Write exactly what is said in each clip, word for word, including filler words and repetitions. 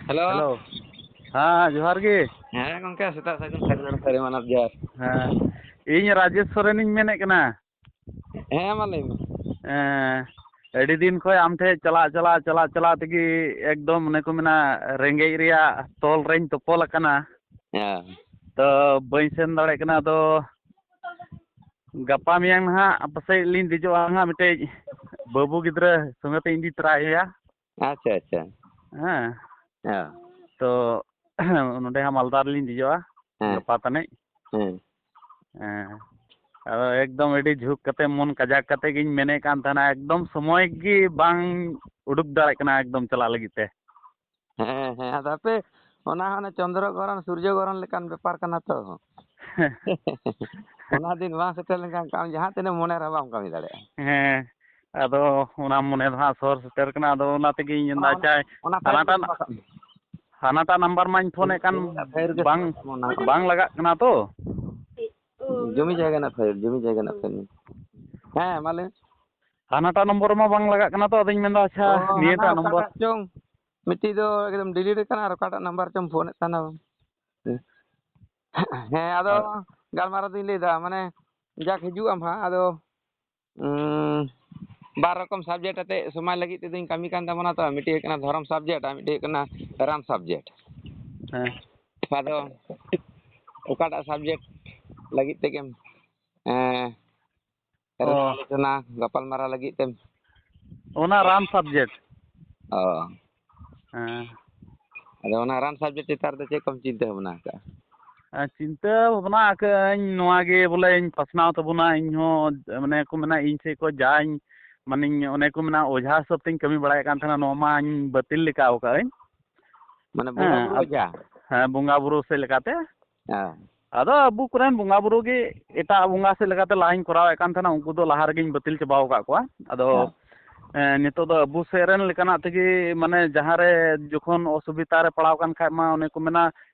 Hello. Hello. ᱦᱮᱸ, ᱡᱚᱦᱟᱨ ᱜᱮ᱾ ᱦᱮᱸ ᱜᱚᱝᱠᱮ, ᱥᱮᱛᱟᱜ ᱥᱟᱹᱜᱩᱱ ᱥᱟᱹᱜᱩᱱ ᱥᱟᱹᱨᱤ ᱢᱟᱱᱟᱣ ᱡᱚᱦᱟᱨ᱾ ᱦᱮᱸ, ᱤᱧ ᱨᱟᱡᱮᱥ ᱥᱚᱨᱮᱱᱤᱧ ᱢᱮᱱᱮᱫ ᱠᱟᱱᱟ᱾ ᱦᱮᱸ, ᱢᱟ ᱞᱟᱹᱭ ᱢᱮ᱾ ᱦᱮᱸ, ᱟᱹᱰᱤ ᱫᱤᱱ ᱠᱷᱚᱱ ᱟᱢ ᱴᱷᱮᱱ ᱪᱟᱞᱟᱜ, ᱪᱟᱞᱟᱜ, ᱪᱟᱞᱟᱜ, ᱪᱟᱞᱟᱜ ᱛᱮᱜᱮ ᱮᱠᱫᱚᱢ, ᱚᱱᱮ ᱠᱚ ᱢᱮᱱᱟ, ᱨᱮᱸᱜᱮᱡ ᱨᱮᱭᱟᱜ ᱛᱚᱞ ᱨᱮᱧ ᱛᱚᱯᱚᱞ ᱟᱠᱟᱱᱟ᱾ ᱦᱮᱸ᱾ ᱛᱚ, ᱵᱟᱹᱧ ᱥᱮᱱ ᱫᱟᱲᱮᱭᱟᱜ ᱠᱟᱱᱟ᱾ ᱟᱫᱚ ᱜᱟᱯᱟ ᱢᱮᱭᱟᱝ ᱱᱟᱦᱟᱜ ᱯᱟᱥᱮᱡ ᱞᱤᱧ ᱫᱮᱡᱚᱜᱼᱟ ᱱᱟᱦᱟᱜ, ᱢᱤᱫᱴᱮᱡ ᱵᱟᱹᱵᱩ ᱜᱤᱫᱽᱨᱟᱹ ᱥᱚᱸᱜᱮ ᱛᱮ ᱤᱫᱤ ᱛᱚᱨᱟᱭᱮᱭᱟ᱾ ᱟᱪᱪᱷᱟ, ᱟᱪᱪᱷᱟ᱾ ᱦᱮᱸ᱾ ᱦᱮᱸ᱾ ᱛᱚ, ᱱᱚᱸᱰᱮ ᱦᱟᱸᱜ ᱢᱟᱞᱫᱟ ᱨᱮᱞᱤᱧ ᱫᱮᱡᱚᱜᱼᱟ᱾ ᱦᱮᱸ᱾ ᱜᱟᱯᱟ ᱛᱟᱹᱱᱤᱡ᱾ ᱦᱮᱸ᱾ ᱦᱮᱸ᱾ ᱟᱫᱚ ᱮᱠᱫᱚᱢ ᱟᱹᱰᱤ ᱡᱷᱩᱠ ᱠᱟᱛᱮ, ᱢᱚᱱ ᱠᱟᱡᱟᱠ ᱠᱟᱛᱮ ᱜᱤᱧ ᱢᱮᱱᱮᱫ ᱠᱟᱱ ᱛᱟᱦᱮᱱᱟ, ᱮᱠᱫᱚᱢ ᱥᱚᱢᱚᱭ ᱜᱮ ᱵᱟᱝ ᱩᱰᱩᱠ ᱫᱟᱲᱮᱭᱟᱜ ᱠᱟᱱᱟ ᱮᱠᱫᱚᱢ ᱪᱟᱞᱟᱜ ᱞᱟᱹᱜᱤᱫ ᱛᱮ᱾ ᱦᱮᱸ, ᱦᱮᱸ, ᱟᱫᱚ ᱦᱟᱯᱮ, ᱚᱱᱟ ᱦᱚᱸ ᱚᱱᱮ ᱪᱚᱱᱫᱨᱚ ᱜᱚᱨᱚᱱ, ᱥᱩᱨᱡᱚ ᱜᱚᱨᱚᱱ ᱞᱮᱠᱟᱱ ᱵᱮᱯᱟᱨ ᱠᱟᱱᱟ ᱛᱚ᱾ ᱚᱱᱟ ᱫᱤᱱ ᱵᱟᱝ ᱥᱮᱴᱮᱨ ᱞᱮᱱᱠᱷᱟᱱ ᱟᱢ ᱡᱟᱦᱟᱸ ᱛᱤᱱᱟᱹᱜ ᱢᱚᱱᱮ ᱨᱮᱦᱚᱸ ᱵᱟᱢ ᱠᱟᱹᱢᱤ ᱫᱟᱲᱮᱭᱟᱜᱼᱟ᱾ ᱦᱮᱸ, ᱟᱫᱚ ᱚᱱᱟ ᱢᱚᱱᱮ ᱫᱚ ᱦᱟᱸᱜ ᱥᱚᱦᱚᱨ ᱥᱮᱴᱮᱨ ᱠᱟᱱᱟ᱾ ᱟᱫᱚ ᱚᱱᱟ ᱛᱮᱜᱮᱧ ᱢᱮᱱᱫᱟ, ᱚᱱᱟ, ᱚᱱᱟ, ᱟᱪᱪᱷᱟ, ᱚᱱᱟ ᱥᱟᱭᱤᱰ ᱦᱟᱱᱟᱴᱟᱜ, ᱨᱮᱜᱮ ᱵᱟᱠᱷᱟᱡ᱾ ᱦᱟᱱᱟᱴᱟᱜ ᱱᱟᱢᱵᱟᱨ ᱢᱟᱧ ᱯᱷᱳᱱᱮᱫ ᱠᱟᱱ, ᱡᱩᱢᱤ ᱨᱮᱱᱟᱜ ᱯᱷᱟᱭᱤᱞ ᱜᱮ ᱵᱟᱝ, ᱥᱟᱵ ᱠᱟᱜ ᱢᱮ ᱚᱱᱟ᱾ ᱵᱟᱝ ᱞᱟᱜᱟᱜ ᱠᱟᱱᱟ ᱛᱚ᱾ ᱡᱩᱢᱤ ᱡᱟᱭᱜᱟ ᱨᱮᱱᱟᱜ ᱯᱷᱟᱭᱤᱞ, ᱡᱩᱢᱤ ᱡᱟᱭᱜᱟ ᱨᱮᱱᱟᱜ ᱯᱷᱟᱭᱤᱞ᱾ ᱦᱮᱸ, ᱢᱟ ᱞᱟᱹᱭ ᱢᱮ᱾ ᱦᱟᱱᱟᱴᱟᱜ ᱱᱚᱢᱵᱚᱨ ᱢᱟ ᱵᱟᱝ ᱞᱟᱜᱟᱜ ᱠᱟᱱᱟ ᱛᱚ, ᱟᱫᱚᱧ ᱢᱮᱱᱫᱟ, ᱟᱪᱪᱷᱟ, ᱚ, ᱦᱟᱱᱟ ᱱᱤᱭᱟᱹᱴᱟᱜ ᱱᱚᱢᱵᱚᱨ᱾ ᱚᱠᱟᱴᱟᱜ ᱪᱚᱝ ᱢᱤᱫᱴᱤᱡ ᱫᱚ ᱮᱠᱫᱚᱢ ᱰᱤᱞᱤᱴ ᱟᱠᱟᱱᱟ ᱟᱨ ᱚᱠᱟᱴᱟᱜ ᱱᱟᱢᱵᱟᱨ ᱪᱚᱝ ᱯᱷᱳᱱᱮᱫ ᱛᱟᱦᱮᱱᱟ᱾ ᱦᱮᱸ, ᱟᱫᱚ ᱟᱨ ᱜᱟᱞᱢᱟᱨᱟᱣ ᱫᱚᱧ ᱞᱟᱹᱭᱫᱟ, ᱢᱟᱱᱮ, ᱡᱟᱠ, ᱦᱤᱡᱩᱜ ᱟᱢ ᱦᱟᱸᱜ, ᱟᱫᱚ, ᱩᱸ, ᱵᱟᱨ ᱨᱚᱠᱚᱢ subject ᱟᱛᱮ ᱥᱚᱢᱟᱡᱽ ᱞᱟᱹᱜᱤᱫ ᱛᱮᱫᱚᱧ ᱠᱟᱹᱢᱤ ᱠᱟᱱ ᱛᱟᱵᱚᱱᱟ ᱛᱚ, ᱢᱤᱫᱴᱤᱡ ᱦᱩᱭᱩᱜ ᱠᱟᱱᱟ ᱫᱷᱚᱨᱚᱢ subject ᱟᱨ ᱢᱤᱫᱴᱤᱡ ᱦᱩᱭᱩᱜ ᱠᱟᱱᱟ ᱨᱟᱢ subject᱾ ᱦᱮᱸ᱾ ᱟᱫᱚ ᱚᱠᱟᱴᱟᱜ subject ᱞᱟᱹᱜᱤᱫ ᱛᱮᱜᱮᱢ, ᱮᱸ, ᱚ᱾ ᱨᱚᱲ ᱟᱞᱳᱪᱚᱱᱟ, ᱜᱟᱯᱟᱞᱢᱟᱨᱟᱣ ᱞᱟᱹᱜᱤᱫ ᱛᱮᱢ? ᱚᱱᱟ ᱨᱟᱱ subject᱾ ᱚ᱾ ᱦᱮᱸ᱾ ᱟᱫᱚ ᱚᱱᱟ ᱨᱟᱱ subject ᱪᱮᱛᱟᱱ ᱨᱮᱫᱚ ᱪᱮᱫ ᱠᱚᱢ ᱪᱤᱱᱛᱟᱹ ᱵᱷᱟᱵᱽᱱᱟ ᱟᱠᱟᱫᱼᱟ? ᱟᱨ ᱪᱤᱱᱛᱟᱹ ᱵᱷᱟᱵᱽᱱᱟ ᱟᱠᱟᱫᱟᱹᱧ ᱱᱚᱣᱟ ᱜᱮ ᱵᱚᱞᱮᱧ ᱯᱟᱥᱱᱟᱣ ᱛᱟᱵᱚᱱᱟ᱾ ᱤᱧ ᱦᱚᱸ, ᱢᱟᱱᱮ ᱠᱚ ᱢᱮᱱᱟ, ᱤᱧ ᱥᱮᱫ ᱠᱷᱚᱱ ᱡᱟᱧ, ᱢᱟᱱᱮᱧ, ᱚᱱᱮ ᱠᱚ ᱢᱮᱱᱟ, ᱚᱡᱷᱟ ᱦᱤᱥᱟᱹᱵ ᱛᱤᱧ ᱠᱟᱹᱢᱤ ᱵᱟᱲᱟᱭᱮᱫ ᱠᱟᱱ ᱛᱟᱦᱮᱱᱟ, ᱱᱚᱣᱟ ᱢᱟᱧ ᱵᱟᱹᱛᱤᱞ ᱞᱮᱠᱟ ᱟᱠᱟᱫᱟᱹᱧ᱾ ᱢᱟᱱᱮ ᱵᱚᱸᱜᱟ ᱦᱮᱸ, ᱵᱩᱨᱩ ᱟᱫ-, ᱚᱡᱷᱟ? ᱦᱮᱸ, ᱵᱚᱸᱜᱟ ᱵᱩᱨᱩ ᱥᱮᱫ ᱞᱮᱠᱟᱛᱮ᱾ ᱦᱮᱸ᱾ ᱟᱫᱚ ᱟᱵᱚ ᱠᱚᱨᱮᱱ ᱵᱚᱸᱜᱟ ᱵᱩᱨᱩ ᱜᱮ ᱮᱴᱟᱜ ᱵᱚᱸᱜᱟ ᱥᱮᱫ ᱞᱮᱠᱟᱛᱮ ᱞᱟᱦᱟᱧ ᱠᱚᱨᱟᱣᱮᱫ ᱠᱟᱱ ᱛᱟᱦᱮᱱᱟ, ᱩᱱᱠᱩ ᱫᱚ ᱞᱟᱦᱟ ᱨᱮᱜᱮᱧ ᱵᱟᱹᱛᱤᱞ ᱪᱟᱵᱟᱣ ᱟᱠᱟᱫ ᱠᱚᱣᱟ᱾ ᱟᱫᱚ, ᱦᱮᱸ᱾ ᱮᱸ, ᱱᱤᱛᱚᱜ ᱫᱚ ᱟᱵᱚ ᱥᱮᱫ ᱨᱮᱱ ᱞᱮᱠᱟᱱᱟᱜ ᱛᱮᱜᱮ, ᱢᱟᱱᱮ, ᱡᱟᱦᱟᱸ ᱨᱮ ᱡᱚᱠᱷᱚᱱ ᱚᱥᱩᱵᱤᱫᱷᱟ ᱨᱮ ᱯᱟᱲᱟᱣ ᱠᱟᱱ ᱠᱷᱟᱡ ᱢᱟ, ᱚᱱᱮ ᱠᱚ ᱢᱮᱱᱟ,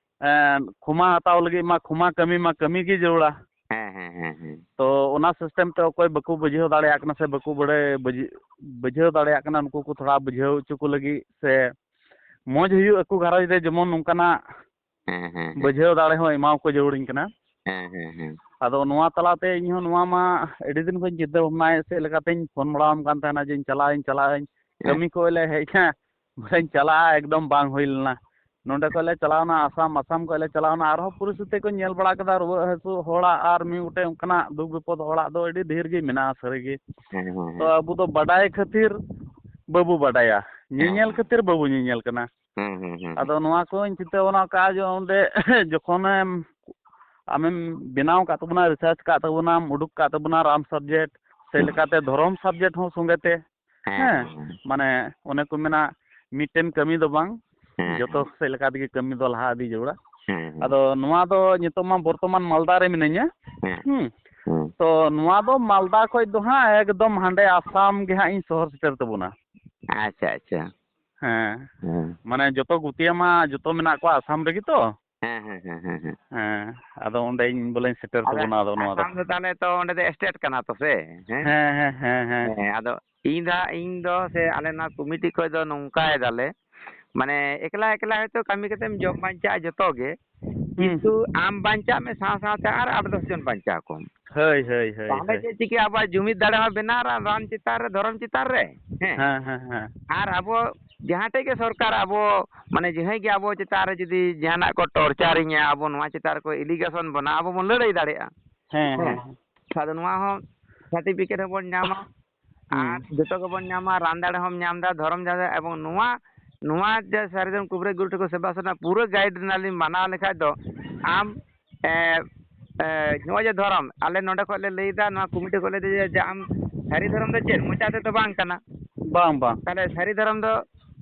ᱮᱸ, ᱠᱷᱚᱢᱟ ᱦᱟᱛᱟᱣ ᱞᱟᱹᱜᱤᱫ ᱢᱟ ᱠᱷᱚᱢᱟ ᱠᱟᱹᱢᱤ ᱢᱟ ᱠᱟᱹᱢᱤ ᱜᱮ ᱡᱟᱹᱨᱩᱲᱟ᱾ ᱦᱮᱸ, ᱦᱮᱸ, ᱦᱮᱸ, ᱦᱮᱸ᱾ ᱛᱚ, ᱚᱱᱟ system ᱛᱮ ᱚᱠᱚᱭ ᱵᱟᱠᱚ ᱵᱩᱡᱷᱟᱹᱣ ᱫᱟᱲᱮᱭᱟᱜ ᱠᱟᱱᱟ ᱥᱮ ᱵᱟᱠᱚ ᱵᱟᱲᱟᱭ, ᱵᱩᱡᱷ-, ᱵᱩᱡᱷᱟᱹᱣ ᱫᱟᱲᱮᱭᱟᱜ ᱠᱟᱱᱟ, ᱩᱱᱠᱩ ᱠᱚ ᱛᱷᱚᱲᱟ ᱵᱩᱡᱷᱟᱹᱣ ᱦᱚᱪᱚ ᱠᱚ ᱞᱟᱹᱜᱤᱫ ᱥᱮ ᱢᱚᱡᱽ ᱦᱩᱭᱩᱜ, ᱟᱠᱚ ᱜᱷᱟᱨᱚᱸᱡᱽ ᱨᱮ ᱡᱮᱢᱚᱱ ᱱᱚᱝᱠᱟᱱᱟᱜ ᱦᱮᱸ, ᱦᱮᱸ, ᱦᱮᱸ᱾ ᱵᱩᱡᱷᱟᱹᱣ ᱫᱟᱲᱮ ᱦᱚᱸ ᱮᱢᱟᱣ ᱠᱚ ᱡᱟᱹᱨᱩᱲᱤᱧ ᱠᱟᱱᱟ᱾ ᱦᱮᱸ, ᱦᱮᱸ, ᱦᱮᱸ᱾ ᱟᱫᱚ ᱱᱚᱣᱟ ᱛᱟᱞᱟᱛᱮ ᱤᱧ ᱦᱚᱸ ᱱᱚᱣᱟ ᱢᱟ ᱟᱹᱰᱤ ᱫᱤᱱ ᱠᱷᱚᱱ ᱪᱤᱱᱛᱟᱹ ᱵᱷᱟᱵᱽᱱᱟᱭᱮᱫ, ᱪᱮᱫ ᱞᱮᱠᱟᱛᱤᱧ ᱯᱷᱳᱱ ᱵᱟᱲᱟᱣᱟᱢ ᱠᱟᱱ ᱛᱟᱦᱮᱱᱟ ᱡᱮᱧ ᱪᱟᱞᱟᱜ ᱟᱹᱧ, ᱪᱟᱞᱟᱜ ᱟᱹᱧ᱾ ᱦᱮᱸ᱾ ᱠᱟᱹᱢᱤ ᱠᱚ ᱞᱮ ᱦᱮᱡ ᱮᱱᱟ, ᱵᱚᱞᱮᱧ ᱪᱟᱞᱟᱜᱼᱟ, ᱮᱠᱫᱚᱢ ᱵᱟᱝ ᱦᱩᱭ ᱞᱮᱱᱟ᱾ ᱱᱚᱸᱰᱮ ᱠᱷᱚᱡ ᱞᱮ ᱪᱟᱞᱟᱣᱱᱟ ᱟᱥᱟᱢ, ᱟᱥᱟᱢ ᱠᱷᱚᱡ ᱞᱮ ᱪᱟᱞᱟᱣᱱᱟ, ᱟᱨᱦᱚᱸ ᱯᱚᱨᱤᱥᱛᱷᱤᱛᱤ ᱠᱚᱧ ᱧᱮᱞ ᱵᱟᱲᱟ ᱠᱮᱫᱟ, ᱨᱩᱣᱟᱹᱜ ᱦᱟᱹᱥᱩ ᱦᱚᱲᱟᱜ ᱟᱨ ᱢᱤᱫ ᱜᱚᱴᱮᱡ ᱚᱱᱠᱟᱱᱟᱜ ᱫᱩᱠ ᱵᱤᱯᱚᱫ ᱦᱚᱲᱟᱜ ᱫᱚ ᱟᱹᱰᱤ ᱰᱷᱮᱨ ᱜᱮ ᱢᱮᱱᱟᱜᱼᱟ ᱥᱟᱹᱨᱤ ᱜᱮ᱾ ᱦᱮᱸ, ᱦᱮᱸ, ᱛᱚ ᱦᱮᱸ᱾ ᱟᱵᱚ ᱫᱚ ᱵᱟᱰᱟᱭ ᱠᱷᱟᱹᱛᱤᱨ ᱵᱟᱵᱚ ᱵᱟᱰᱟᱭᱟ, ᱦᱮᱸ, ᱧᱮᱧᱮᱞ ᱦᱮᱸ᱾ ᱠᱷᱟᱹᱛᱤᱨ ᱵᱟᱵᱚ ᱧᱮᱧᱮᱞ ᱠᱟᱱᱟ᱾ ᱦᱮᱸ, ᱦᱮᱸ, ᱦᱮᱸ, ᱟᱫᱚ ᱦᱮᱸ᱾ ᱱᱚᱣᱟ ᱠᱚᱧ ᱪᱤᱱᱛᱟᱹ ᱵᱷᱟᱵᱽᱱᱟ ᱠᱟᱜᱼᱟ ᱡᱮ ᱚᱸᱰᱮ ᱡᱚᱠᱷᱚᱱᱮᱢ ᱟᱢᱮᱢ ᱵᱮᱱᱟᱣ ᱠᱟᱜ ᱛᱟᱵᱚᱱᱟ, ᱨᱤᱥᱟᱨᱪ ᱠᱟᱜ ᱛᱟᱵᱚᱱᱟᱢ, ᱩᱰᱩᱠ ᱠᱟᱜ ᱛᱟᱵᱚᱱᱟ ᱨᱟᱢ ᱥᱟᱵᱡᱮᱠᱴ, ᱥᱮ ᱞᱮᱠᱟᱛᱮ ᱫᱷᱚᱨᱚᱢ ᱥᱟᱵᱡᱮᱠᱴ ᱦᱚᱸ ᱥᱚᱸᱜᱮ ᱛᱮ, ᱦᱮᱸ, ᱦᱮᱸ, ᱦᱮᱸ, ᱦᱮᱸ᱾ ᱢᱟᱱᱮ ᱚᱱᱮ ᱠᱚ ᱢᱮᱱᱟ ᱢᱤᱫᱴᱮᱱ ᱠᱟᱹᱢᱤ ᱫᱚ ᱵᱟᱝ, ᱦᱮᱸ, ᱡᱚᱛᱚ ᱦᱮᱸ᱾ ᱥᱮᱫ ᱞᱮᱠᱟ ᱛᱮᱜᱮ ᱠᱟᱹᱢᱤ ᱫᱚ ᱞᱟᱦᱟ ᱤᱫᱤ ᱡᱟᱹᱨᱩᱲᱟ᱾ ᱦᱮᱸ, ᱦᱮᱸ᱾ ᱟᱫᱚ ᱱᱚᱣᱟ ᱫᱚ ᱱᱤᱛᱚᱜ ᱢᱟ ᱵᱚᱨᱛᱚᱢᱟᱱ ᱢᱟᱞᱫᱟ ᱨᱮ ᱢᱤᱱᱟᱹᱧᱟ᱾ ᱦᱮᱸ, ᱦᱩᱸ᱾ ᱦᱮᱸ᱾ ᱛᱚ ᱱᱚᱣᱟ ᱫᱚ ᱢᱟᱞᱫᱟ ᱠᱷᱚᱡ ᱫᱚ ᱦᱟᱸᱜ ᱮᱠᱫᱚᱢ ᱦᱟᱸᱰᱮ ᱟᱥᱟᱢ ᱜᱮ ᱦᱟᱸᱜ ᱤᱧ ᱥᱚᱦᱚᱨ ᱥᱮᱴᱮᱨ ᱛᱟᱵᱚᱱᱟ᱾ ᱟᱪᱪᱷᱟ, ᱟᱪᱪᱷᱟ᱾ ᱦᱮᱸ᱾ ᱦᱮᱸ᱾ ᱢᱟᱱᱮ ᱡᱚᱛᱚ ᱜᱩᱛᱤᱭᱟᱹ ᱢᱟ ᱡᱚᱛᱚ ᱢᱮᱱᱟᱜ ᱠᱚᱣᱟ ᱟᱥᱟᱢ ᱨᱮᱜᱮ ᱛᱚ᱾ ᱦᱮᱸ, ᱦᱮᱸ, ᱦᱮᱸ, ᱦᱮᱸ, ᱦᱮᱸ᱾ ᱦᱮᱸ, ᱟᱫᱚ ᱚᱸᱰᱮᱧ ᱵᱚᱞᱮᱧ ᱥᱮᱴᱮᱨ ᱟᱫᱚ ᱛᱟᱵᱚᱱᱟ ᱟᱫᱚ ᱱᱚᱣᱟ ᱫᱚ᱾ ᱟᱥᱟᱢ ᱫᱚ ᱛᱟᱦᱞᱮ ᱛᱚ ᱚᱸᱰᱮ ᱫᱚ ᱥᱴᱮᱴ ᱠᱟᱱᱟ ᱛᱚ ᱥᱮ? ᱦᱮᱸ? ᱦᱮᱸ, ᱦᱮᱸ, ᱦᱮᱸ, ᱦᱮᱸ᱾ ᱦᱮᱸ, ᱟᱫᱚ ᱤᱧ ᱫᱚ ᱦᱟᱸᱜ, ᱤᱧ ᱫᱚ ᱥᱮ ᱟᱞᱮ ᱱᱚᱣᱟ ᱠᱚᱢᱤᱴᱤ ᱠᱷᱚᱡ ᱫᱚ ᱱᱚᱝᱠᱟᱭ ᱫᱟᱞᱮ, ᱢᱟᱱᱮ ᱮᱠᱞᱟ ᱮᱠᱞᱟ ᱦᱚᱭᱛᱳ ᱠᱟᱹᱢᱤ ᱠᱟᱛᱮᱢ ᱡᱚᱢ ᱵᱟᱧᱪᱟᱜᱼᱟ ᱡᱚᱛᱚ ᱜᱮ, ᱦᱩᱸ᱾ ᱠᱤᱱᱛᱩ ᱟᱢ ᱵᱟᱧᱪᱟᱜ ᱢᱮ ᱥᱟᱶ ᱥᱟᱶᱛᱮ ᱟᱨ ᱟᱴ ᱫᱚᱥ ᱡᱚᱱ ᱵᱟᱧᱪᱟᱣ ᱠᱚᱢ᱾ ᱦᱳᱭ, ᱦᱳᱭ, ᱦᱳᱭ, ᱛᱟᱦᱞᱮ ᱦᱳᱭ᱾ ᱪᱮᱫ ᱪᱤᱠᱟᱹᱜᱼᱟ? ᱟᱵᱚᱣᱟᱜ ᱡᱩᱢᱤᱫ ᱫᱟᱲᱮ ᱦᱚᱸ ᱵᱮᱱᱟᱣ ᱨᱟ-, ᱨᱟᱱ ᱪᱮᱛᱟᱱ ᱨᱮ, ᱫᱷᱚᱨᱚᱢ ᱪᱮᱛᱟᱱ ᱨᱮ, ᱦᱮᱸ᱾ ᱦᱮᱸ, ᱦᱮᱸ, ᱦᱮᱸ᱾ ᱟᱨ ᱟᱵᱚ ᱡᱟᱦᱟᱸ ᱴᱷᱮᱡ ᱜᱮ ᱥᱚᱨᱠᱟᱨ ᱟᱵᱚ, ᱢᱟᱱᱮ ᱡᱟᱦᱟᱸᱭ ᱜᱮ ᱟᱵᱚ ᱪᱮᱛᱟᱱ ᱨᱮ ᱡᱩᱫᱤ ᱡᱟᱦᱟᱱᱟᱜ ᱠᱚ ᱴᱚᱨᱪᱟᱨᱤᱧᱟ, ᱟᱵᱚ ᱱᱚᱣᱟ ᱪᱮᱛᱟᱱ ᱨᱮᱠᱚ ᱮᱞᱤᱜᱮᱥᱚᱱ ᱵᱚᱱᱟ, ᱟᱵᱚ ᱵᱚᱱ ᱞᱟᱹᱲᱦᱟᱹᱭ ᱫᱟᱲᱮᱭᱟᱜᱼᱟ᱾ ᱦᱮᱸ, ᱦᱮᱸ, ᱦᱮᱸ᱾ ᱦᱮᱸ᱾ ᱟᱫᱚ ᱱᱚᱣᱟ ᱦᱚᱸ ᱥᱟᱨᱴᱤᱯᱷᱤᱠᱮᱴ ᱦᱚᱸᱵᱚᱱ ᱧᱟᱢᱟ, ᱦᱩᱸ᱾ ᱟᱨ ᱡᱚᱛᱚ ᱜᱮᱵᱚᱱ ᱧᱟᱢᱟ, ᱨᱟᱱ ᱫᱟᱲᱮ ᱦᱚᱸᱢ ᱧᱟᱢ ᱮᱫᱟ, ᱫᱷᱚᱨᱚᱢ ᱫᱟᱲᱮ, ᱮᱵᱚᱝ ᱱᱚᱣᱟ, ᱱᱚᱣᱟ ᱡᱮ ᱥᱟᱨᱡᱚᱢ ᱠᱩᱵᱨᱟᱹ ᱜᱩᱨᱩ ᱴᱷᱟᱹᱠᱩᱨ ᱥᱮᱵᱟ ᱥᱚᱱᱟ ᱯᱩᱨᱟᱹ ᱜᱟᱭᱤᱰ ᱨᱮᱱᱟᱜ ᱞᱤᱧ ᱢᱟᱱᱟᱣ ᱞᱮᱠᱷᱟᱡ ᱫᱚ ᱟᱢ, ᱮ, ᱮ, ᱱᱚᱜᱼᱚᱭ ᱡᱮ ᱫᱷᱚᱨᱚᱢ, ᱟᱞᱮ ᱱᱚᱰᱮ ᱠᱷᱚᱡ ᱞᱮ ᱞᱟᱹᱭᱫᱟ, ᱱᱚᱣᱟ ᱠᱚᱢᱤᱴᱤ ᱠᱷᱚᱡ ᱞᱮ ᱞᱟᱹᱭᱫᱟ ᱡᱮ ᱟᱢ ᱥᱟᱹᱨᱤ ᱫᱷᱚᱨᱚᱢ ᱫᱚ ᱪᱮᱫ? ᱢᱚᱪᱟ ᱛᱮᱫᱚ ᱵᱟᱝ ᱠᱟᱱᱟ᱾ ᱵᱟᱝ, ᱵᱟᱝ᱾ ᱛᱟᱦᱞᱮ ᱥᱟᱹᱨᱤ ᱫᱷᱚᱨᱚᱢ ᱫᱚ,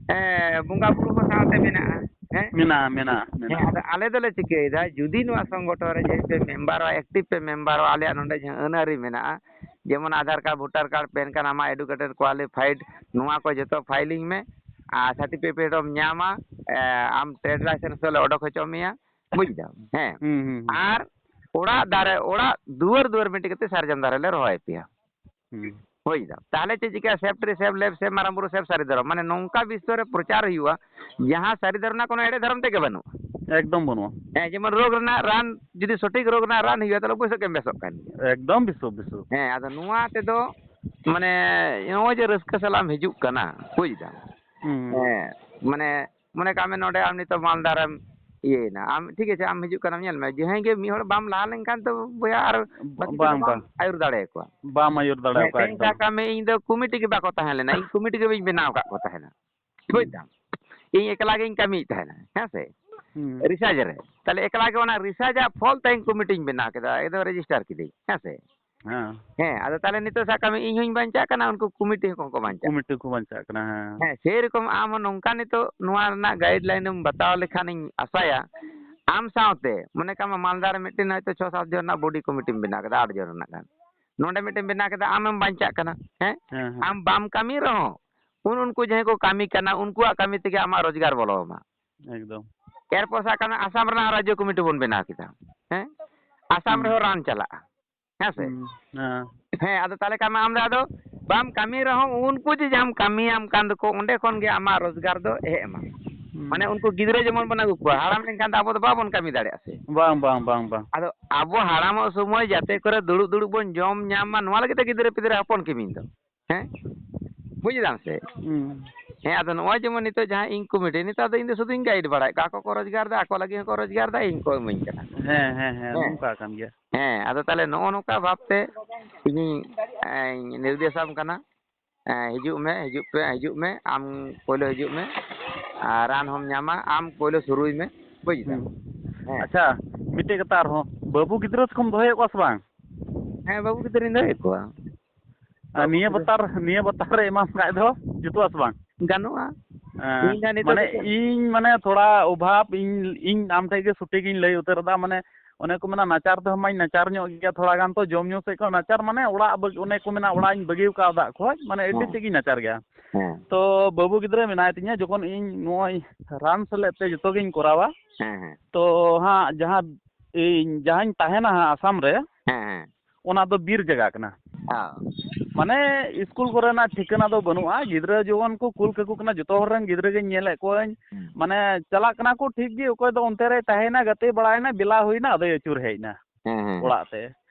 ᱮ, ᱵᱚᱸᱜᱟ ᱵᱩᱨᱩ ᱠᱚ ᱥᱟᱶᱛᱮ ᱢᱮᱱᱟᱜᱼᱟ, ᱦᱮᱸ? ᱢᱮᱱᱟᱜᱼᱟ, ᱢᱮᱱᱟᱜᱼᱟ, ᱦᱮᱸ, ᱢᱮᱱᱟᱜᱼᱟ᱾ ᱟᱫᱚ ᱟᱞᱮ ᱫᱚᱞᱮ ᱪᱤᱠᱟᱹᱭᱮᱫᱟ, ᱡᱩᱫᱤ ᱱᱚᱣᱟ ᱥᱚᱝᱜᱚᱴᱷᱚᱱ ᱨᱮ ᱡᱮ ᱯᱮ ᱢᱮᱢᱵᱟᱨᱚᱜᱼᱟ, ᱮᱠᱴᱤᱵᱷ ᱯᱮ ᱢᱮᱢᱵᱟᱨᱚᱜᱼᱟ, ᱟᱞᱮᱭᱟᱜ ᱱᱚᱰᱮ ᱡᱟᱦᱟᱸ ᱟᱹᱱ ᱟᱹᱨᱤ ᱢᱮᱱᱟᱜᱼᱟ, ᱡᱮᱢᱚᱱ Aadhaar card, voter card, PAN card, ᱟᱢᱟᱜ ᱮᱰᱩᱠᱮᱴᱮᱰ ᱠᱚᱣᱟᱞᱤᱯᱷᱟᱭᱤᱰ, ᱱᱚᱣᱟ ᱠᱚ ᱡᱚᱛᱚ ᱯᱷᱟᱭᱤᱞᱤᱝ ᱢᱮ, ᱟᱨ ᱥᱟᱨᱴᱤᱯᱷᱤᱠᱮᱴ ᱦᱚᱸᱢ ᱧᱟᱢᱟ, ᱮ, ᱟᱢ ᱴᱨᱮᱰ ᱞᱟᱭᱥᱮᱱᱥ ᱦᱚᱸᱞᱮ ᱚᱰᱚᱠ ᱦᱚᱪᱚ ᱢᱮᱭᱟ, ᱵᱩᱡᱽ ᱫᱟᱢ? ᱦᱮᱸ᱾ ᱦᱩᱸ, ᱦᱩᱸ, ᱦᱩᱸ᱾ ᱟᱨ ᱚᱲᱟᱜ ᱫᱟᱨᱮ, ᱚᱲᱟᱜ ᱫᱩᱣᱟᱹᱨ ᱫᱩᱣᱟᱹᱨ ᱢᱤᱫᱴᱮᱡ ᱠᱟᱛᱮ ᱥᱟᱨᱡᱚᱢ ᱫᱟᱨᱮ ᱞᱮ ᱨᱚᱦᱚᱭ ᱯᱮᱭᱟ᱾ ᱦᱩᱸ᱾ ᱦᱩᱭ ᱫᱟ᱾ ᱛᱟᱦᱚᱞᱮ ᱪᱮᱫ ᱪᱤᱠᱟᱹᱜᱼᱟ? ᱥᱮᱵᱽ ᱴᱨᱤ ᱥᱮᱵᱽ ᱞᱮᱵᱽ ᱥᱮᱵᱽ ᱢᱟᱨᱟᱝ ᱵᱩᱨᱩ ᱥᱮᱵᱽ ᱥᱟᱹᱨᱤ ᱫᱷᱚᱨᱚᱢ, ᱢᱟᱱᱮ ᱱᱚᱝᱠᱟ ᱵᱤᱥᱥᱚ ᱨᱮ ᱯᱨᱚᱪᱟᱨ ᱦᱩᱭᱩᱜᱼᱟ, ᱡᱟᱦᱟᱸ ᱥᱟᱹᱨᱤ ᱫᱷᱚᱨᱚᱢ ᱨᱮᱱᱟᱜ ᱠᱳᱱᱳ ᱮᱲᱮ ᱫᱷᱚᱨᱚᱢ ᱛᱮᱜᱮ ᱵᱟᱹᱱᱩᱜᱼᱟ᱾ ᱮᱠᱫᱚᱢ ᱵᱟᱹᱱᱩᱜᱼᱟ᱾ ᱦᱮᱸ, ᱡᱮᱢᱚᱱ ᱨᱳᱜᱽ ᱨᱮᱱᱟᱜ ᱨᱟᱱ ᱡᱩᱫᱤ ᱥᱚᱴᱷᱤᱠ ᱨᱳᱜᱽ ᱨᱮᱱᱟᱜ ᱨᱟᱱ ᱦᱩᱭᱩᱜᱼᱟ, ᱛᱟᱦᱚᱞᱮ ᱚᱵᱚᱥᱥᱳᱭ ᱜᱮᱢ ᱵᱮᱥᱚᱜ ᱠᱟᱱ ᱜᱮᱭᱟ᱾ ᱮᱠᱫᱚᱢ ᱵᱮᱥᱚᱜ, ᱵᱮᱥᱚᱜ᱾ ᱦᱮᱸ, ᱟᱫᱚ ᱱᱚᱣᱟ ᱛᱮᱫᱚ ᱢᱟᱱᱮ ᱱᱚᱜᱼᱚᱭ ᱡᱮ ᱨᱟᱹᱥᱠᱟᱹ ᱥᱟᱞᱟᱜ ᱮᱢ ᱦᱤᱡᱩᱜ ᱠᱟᱱᱟ, ᱵᱩᱡᱽ ᱫᱟᱢ? ᱦᱩᱸ᱾ ᱦᱮᱸ, ᱢᱟᱱᱮ ᱢᱚᱱᱮ ᱠᱟᱜ ᱢᱮ ᱱᱚᱰᱮ ᱟᱢ ᱱᱤᱛᱚᱜ ᱢᱟᱞᱫᱟ ᱨᱮᱢ ᱤᱭᱟᱹᱭᱮᱱᱟ, ᱟᱢ ᱴᱷᱤᱠ ᱟᱪᱷᱮ, ᱟᱢ ᱦᱤᱡᱩᱜ ᱠᱟᱱᱟᱢ, ᱧᱮᱞ ᱢᱮ ᱡᱟᱦᱟᱸᱭ ᱜᱮ ᱢᱤᱫ ᱦᱚᱲ ᱵᱟᱢ ᱞᱟᱦᱟ ᱞᱮᱱᱠᱷᱟᱱ ᱛᱚ ᱵᱚᱭᱦᱟ ᱟᱨ ᱵᱟᱹᱠᱤ ᱵᱟᱝ, ᱠᱚᱫᱚ ᱵᱟᱢ ᱵᱟᱝ᱾ ᱟᱹᱭᱩᱨ ᱫᱟᱲᱮᱭᱟᱠᱚᱣᱟ᱾ ᱵᱟᱢ ᱟᱹᱭᱩᱨ ᱦᱮᱸ, ᱫᱟᱲᱮᱭᱟᱠᱚᱣᱟ ᱛᱮᱦᱮᱧ ᱮᱠᱫᱚᱢ᱾ ᱥᱟᱵ ᱠᱟᱜ ᱢᱮ ᱤᱧ ᱫᱚ ᱠᱚᱢᱤᱴᱤ ᱜᱮ ᱵᱟᱠᱚ ᱛᱟᱦᱮᱸ ᱞᱮᱱᱟ, ᱤᱧ ᱠᱚᱢᱤᱴᱤ ᱜᱮ ᱵᱟᱹᱧ ᱵᱮᱱᱟᱣ ᱟᱠᱟᱫ ᱠᱚ ᱛᱟᱦᱮᱱᱟ᱾ ᱵᱩᱡᱽ ᱫᱟᱢ? ᱤᱧ ᱮᱠᱞᱟ ᱜᱤᱧ ᱠᱟᱹᱢᱤᱭᱮᱫ ᱛᱟᱦᱮᱱᱟ, ᱦᱮᱸ ᱥᱮ? ᱦᱩᱸ᱾ ᱨᱤᱥᱟᱨᱪ ᱨᱮ᱾ ᱛᱟᱦᱞᱮ ᱮᱠᱞᱟ ᱜᱮ ᱚᱱᱟ ᱨᱤᱥᱟᱨᱪ ᱟᱜ ᱯᱷᱚᱞ ᱛᱮ ᱤᱧ ᱠᱚᱢᱤᱴᱤᱧ ᱵᱮᱱᱟᱣ ᱠᱮᱫᱟ, ᱮᱠᱫᱚᱢ ᱨᱮᱡᱤᱥᱴᱟᱨ ᱠᱤᱫᱟᱹᱧ, ᱦᱮᱸ ᱥᱮ? ᱦᱮᱸ᱾ ᱦᱮᱸ, ᱟᱫᱚ ᱛᱟᱦᱞᱮ ᱱᱤᱛᱚᱜ ᱥᱟᱵ ᱠᱟᱜ ᱢᱮ ᱤᱧ ᱦᱚᱸᱧ ᱵᱟᱧᱪᱟᱜ ᱠᱟᱱᱟ, ᱩᱱᱠᱩ ᱠᱚᱢᱤᱴᱤ ᱦᱚᱸᱠᱚ ᱵᱟᱧᱪᱟᱜ ᱠᱟᱱᱟ᱾ ᱠᱚᱢᱤᱴᱤ ᱠᱚ ᱵᱟᱧᱪᱟᱜ ᱠᱟᱱᱟ, ᱦᱮᱸ᱾ ᱦᱮᱸ, ᱥᱮᱭᱨᱚᱠᱚᱢ ᱟᱢ ᱦᱚᱸ ᱱᱚᱝᱠᱟ ᱱᱤᱛᱚᱜ ᱱᱚᱣᱟ ᱨᱮᱱᱟᱜ ᱜᱟᱭᱤᱰ ᱞᱟᱭᱤᱱ ᱮᱢ ᱵᱟᱛᱟᱣ ᱞᱮᱠᱷᱟᱱᱤᱧ ᱟᱥᱟᱭᱟ, ᱟᱢ ᱥᱟᱶᱛᱮ ᱢᱚᱱᱮ ᱠᱟᱜ ᱢᱮ ᱢᱟᱞᱫᱟ ᱨᱮ ᱢᱤᱫᱴᱮᱱ ᱦᱚᱭᱛᱳ ᱪᱷᱚ ᱥᱟᱛ ᱡᱚᱱ ᱨᱮᱱᱟᱜ ᱵᱚᱰᱤ ᱠᱚᱢᱤᱴᱤᱢ ᱵᱮᱱᱟᱣ ᱠᱮᱫᱟ, ᱟᱴ ᱡᱚᱱ ᱨᱮᱱᱟᱜ ᱜᱟᱱ᱾ ᱱᱚᱰᱮ ᱢᱤᱫᱴᱮᱱ ᱵᱮᱱᱟᱣ ᱠᱮᱫᱟ, ᱟᱢᱮᱢ ᱵᱟᱧᱪᱟᱜ ᱠᱟᱱᱟ, ᱦᱮᱸ? ᱦᱮᱸ, ᱦᱮᱸ᱾ ᱟᱢ ᱵᱟᱢ ᱠᱟᱹᱢᱤ ᱨᱮᱦᱚᱸ ᱩᱱ ᱩᱱᱠᱩ ᱡᱟᱦᱟᱸᱭ ᱠᱚ ᱠᱟᱹᱢᱤ ᱠᱟᱱᱟ, ᱩᱱᱠᱩᱣᱟᱜ ᱠᱟᱹᱢᱤ ᱛᱮᱜᱮ ᱟᱢᱟᱜ ᱨᱳᱡᱽᱜᱟᱨ ᱵᱚᱞᱚ ᱟᱢᱟ᱾ ᱮᱠᱫᱚᱢ᱾ ᱮᱨᱯᱚᱨ ᱥᱟᱵ ᱠᱟᱜ ᱢᱮ ᱟᱥᱟᱢ ᱨᱮᱱᱟᱜ ᱨᱟᱡᱽᱡᱚ ᱠᱚᱢᱤᱴᱤ ᱵᱚᱱ ᱵᱮᱱᱟᱣ ᱠᱮᱫᱟ, ᱦᱮᱸ? ᱟᱥᱟᱢ ᱦᱩᱸ᱾ ᱨᱮᱦᱚᱸ ᱨᱟᱱ ᱪᱟᱞᱟᱜᱼᱟ, ᱦᱮᱸ ᱥᱮ? ᱦᱩᱸ, ᱦᱮᱸ᱾ ᱦᱮᱸ, ᱟᱫᱚ ᱛᱟᱦᱚᱞᱮ ᱠᱷᱟᱱ ᱢᱟ ᱟᱢ ᱫᱚ ᱟᱫᱚ ᱵᱟᱢ ᱠᱟᱹᱢᱤ ᱨᱮᱦᱚᱸ ᱩᱱᱠᱩ ᱡᱮ ᱡᱟᱦᱟᱸᱢ ᱠᱟᱹᱢᱤᱭᱟᱢ ᱠᱟᱱ ᱫᱚᱠᱚ, ᱚᱸᱰᱮ ᱠᱷᱚᱱ ᱜᱮ ᱟᱢᱟᱜ ᱨᱳᱡᱽᱜᱟᱨ ᱫᱚ ᱦᱮᱡ ᱮᱢᱟ᱾ ᱦᱩᱸ᱾ ᱢᱟᱱᱮ ᱩᱱᱠᱩ ᱜᱤᱫᱽᱨᱟᱹ ᱡᱮᱢᱚᱱ ᱵᱚᱱ ᱟᱹᱜᱩ ᱠᱚᱣᱟ, ᱦᱟᱲᱟᱢ ᱞᱮᱱᱠᱷᱟᱱ ᱫᱚ ᱟᱵᱚ ᱫᱚ ᱵᱟᱵᱚᱱ ᱠᱟᱹᱢᱤ ᱫᱟᱲᱮᱭᱟᱜᱼᱟ ᱥᱮ? ᱵᱟᱝ, ᱵᱟᱝ, ᱵᱟᱝ, ᱵᱟᱝ᱾ ᱟᱫᱚ ᱟᱵᱚ ᱦᱟᱲᱟᱢᱚᱜ ᱥᱚᱢᱚᱭ ᱡᱟᱛᱮ ᱠᱚᱨᱮ ᱫᱩᱲᱩᱵ ᱫᱩᱲᱩᱵ ᱵᱚᱱ ᱡᱚᱢ ᱧᱟᱢ ᱢᱟ, ᱱᱚᱣᱟ ᱞᱟᱹᱜᱤᱫ ᱛᱮ ᱜᱤᱫᱽᱨᱟᱹ ᱯᱤᱫᱽᱨᱟᱹ ᱦᱚᱯᱚᱱ ᱠᱟᱹᱢᱤ ᱫᱚ᱾ ᱦᱮᱸ? ᱵᱩᱡ ᱫᱟᱢ ᱥᱮ? ᱦᱩᱸ᱾ ᱦᱮᱸ, ᱟᱫᱚ ᱱᱚᱜᱼᱚᱭ ᱡᱮᱢᱚᱱ ᱱᱤᱛᱚᱜ ᱡᱟᱦᱟᱸ ᱤᱧ ᱠᱚᱢᱤᱴᱤ, ᱱᱮᱛᱟᱨ ᱫᱚ ᱤᱧ ᱫᱚ ᱥᱩᱫᱷᱩᱧ ᱜᱟᱭᱤᱰ ᱵᱟᱲᱟᱭᱮᱫ ᱠᱚᱣᱟ, ᱟᱠᱚ ᱠᱚ ᱨᱳᱡᱽᱜᱟᱨ ᱫᱟ, ᱟᱠᱚ ᱞᱟᱹᱜᱤᱫ ᱦᱚᱸᱠᱚ ᱨᱳᱡᱽᱜᱟᱨ ᱫᱟ, ᱤᱧ ᱠᱚ ᱤᱢᱟᱹᱧ ᱠᱟᱱᱟ᱾ ᱦᱮᱸ, ᱦᱮᱸ, ᱦᱮᱸ, ᱦᱮᱸ᱾ ᱱᱚᱝᱠᱟ ᱠᱟᱱ ᱜᱮᱭᱟ᱾ ᱦᱮᱸ, ᱟᱫᱚ ᱛᱟᱦᱞᱮ ᱱᱚᱜᱼᱚ ᱱᱚᱝᱠᱟ ᱵᱷᱟᱵᱽ ᱛᱮ ᱤᱧᱤᱧ, ᱮᱸ, ᱱᱤᱨᱫᱮᱥᱟᱢ ᱠᱟᱱᱟ᱾ ᱮᱸ, ᱦᱤᱡᱩᱜ ᱢᱮ, ᱦᱤᱡᱩᱜ ᱯᱮ, ᱦᱤᱡᱩᱜ ᱢᱮ, ᱟᱢ ᱯᱳᱭᱞᱳ ᱦᱤᱡᱩᱜ ᱢᱮ, ᱟᱨ ᱨᱟᱱ ᱦᱚᱸᱢ ᱧᱟᱢᱟ, ᱟᱢ ᱯᱳᱭᱞᱳ ᱥᱩᱨᱩᱭ ᱢᱮ, ᱵᱩᱡ ᱫᱟᱢ? ᱦᱩᱸ᱾ ᱦᱮᱸ᱾ ᱟᱪᱪᱷᱟ, ᱢᱤᱫᱴᱮᱡ ᱠᱟᱛᱷᱟ ᱟᱨᱦᱚᱸ, ᱵᱟᱹᱵᱩ ᱜᱤᱫᱽᱨᱟᱹ ᱠᱚᱢ ᱫᱚᱦᱚᱭᱮᱫ ᱠᱚᱣᱟ ᱥᱮ ᱵᱟᱝ? ᱦᱮᱸ, ᱵᱟᱹᱵᱩ ᱜᱤᱫᱽᱨᱟᱹᱧ ᱫᱚᱦᱚᱭᱮᱫ ᱠᱚᱣᱟ᱾ ᱟᱨ ᱵᱟᱹᱵᱩ ᱱᱤᱭᱟᱹ ᱜᱤᱫᱽᱨᱟᱹ ᱵᱟᱛᱟᱨ, ᱱᱤᱭᱟᱹ ᱵᱟᱛᱟᱨ ᱨᱮ ᱮᱢᱟᱢ ᱠᱷᱟᱡ ᱫᱚ ᱡᱩᱛᱩᱜᱼᱟ ᱥᱮ ᱵᱟᱝ? ᱜᱟᱱᱚᱜᱼᱟ᱾ ᱮᱸ, ᱤᱧ ᱫᱚ ᱱᱤᱛᱚᱜ ᱢᱟᱱᱮ ᱫᱚ ᱤᱧ ᱢᱟᱱᱮ ᱛᱷᱚᱲᱟ ᱚᱵᱷᱟᱵ, ᱤᱧ, ᱤᱧ ᱟᱢ ᱴᱷᱮᱡ ᱜᱮ ᱥᱩᱴᱤ ᱜᱤᱧ ᱞᱟᱹᱭ ᱩᱛᱟᱹᱨ ᱮᱫᱟ, ᱢᱟᱱᱮ ᱚᱱᱮ ᱠᱚ ᱢᱮᱱᱟ ᱱᱟᱪᱟᱨ ᱛᱮᱦᱚᱸ ᱢᱟᱧ ᱱᱟᱪᱟᱨ ᱧᱚᱜ ᱜᱮᱭᱟ ᱛᱷᱚᱲᱟ ᱜᱟᱱ, ᱛᱚ ᱡᱚᱢ ᱧᱩ ᱥᱮᱫ ᱠᱷᱚᱱ ᱱᱟᱪᱟᱨ, ᱢᱟᱱᱮ ᱚᱲᱟᱜ ᱵᱟᱹᱜ-, ᱚᱱᱮ ᱠᱚ ᱢᱮᱱᱟ ᱚᱲᱟᱜ ᱤᱧ ᱵᱟᱹᱜᱤ ᱟᱠᱟᱫᱟ ᱠᱷᱚᱡ, ᱢᱟᱱᱮ ᱟᱹᱰᱤ ᱦᱮᱸ᱾ ᱛᱮᱫ ᱜᱤᱧ ᱱᱟᱪᱟᱨ ᱜᱮᱭᱟ᱾ ᱦᱮᱸ᱾ ᱛᱚ ᱵᱟᱹᱵᱩ ᱜᱤᱫᱽᱨᱟᱹ ᱢᱮᱱᱟᱭ ᱛᱤᱧᱟ, ᱡᱚᱠᱷᱚᱱ ᱤᱧ ᱱᱚᱜᱼᱚᱭ ᱨᱟᱱ ᱥᱮᱞᱮᱫ ᱛᱮ ᱡᱚᱛᱚ ᱜᱤᱧ ᱠᱚᱨᱟᱣᱟ, ᱦᱮᱸ, ᱦᱮᱸ᱾ ᱛᱚ ᱦᱟᱸᱜ ᱡᱟᱦᱟᱸ ᱤᱧ ᱡᱟᱦᱟᱸᱧ ᱛᱟᱦᱮᱱᱟ ᱦᱟᱸᱜ ᱟᱥᱟᱢ ᱨᱮ, ᱦᱮᱸ, ᱦᱮᱸ᱾ ᱚᱱᱟ ᱫᱚ ᱵᱤᱨ ᱡᱟᱭᱜᱟ ᱠᱟᱱᱟ᱾ ᱦᱮᱸ᱾ ᱢᱟᱱᱮ ᱤᱥᱠᱩᱞ ᱠᱚᱨᱮᱱᱟᱜ ᱴᱷᱤᱠᱟᱹᱱᱟ ᱫᱚ ᱵᱟᱹᱱᱩᱜᱼᱟ᱾ ᱜᱤᱫᱽᱨᱟᱹ ᱡᱮᱢᱚᱱ ᱠᱚ ᱠᱩᱞ ᱠᱟᱠᱚ ᱠᱟᱱᱟ, ᱡᱚᱛᱚ ᱦᱚᱲ ᱨᱮᱱ ᱜᱤᱫᱽᱨᱟᱹ ᱜᱤᱧ ᱧᱮᱞᱮᱫ ᱠᱚᱣᱟᱹᱧ᱾ ᱦᱩᱸ᱾ ᱢᱟᱱᱮ ᱪᱟᱞᱟᱜ ᱠᱟᱱᱟ ᱠᱚ ᱴᱷᱤᱠ ᱜᱮ, ᱚᱠᱚᱭ ᱫᱚ ᱚᱱᱛᱮ ᱨᱮᱭ ᱛᱟᱦᱮᱸᱭᱮᱱᱟ, ᱜᱟᱛᱮ ᱵᱟᱲᱟᱭᱮᱱᱟ, ᱵᱮᱞᱟ ᱦᱩᱭᱱᱟ, ᱟᱫᱚᱭ ᱟᱹᱪᱩᱨ ᱦᱮᱡ ᱮᱱᱟ ᱦᱮᱸ, ᱦᱮᱸ, ᱦᱮᱸ᱾ ᱚᱲᱟᱜ ᱛᱮ᱾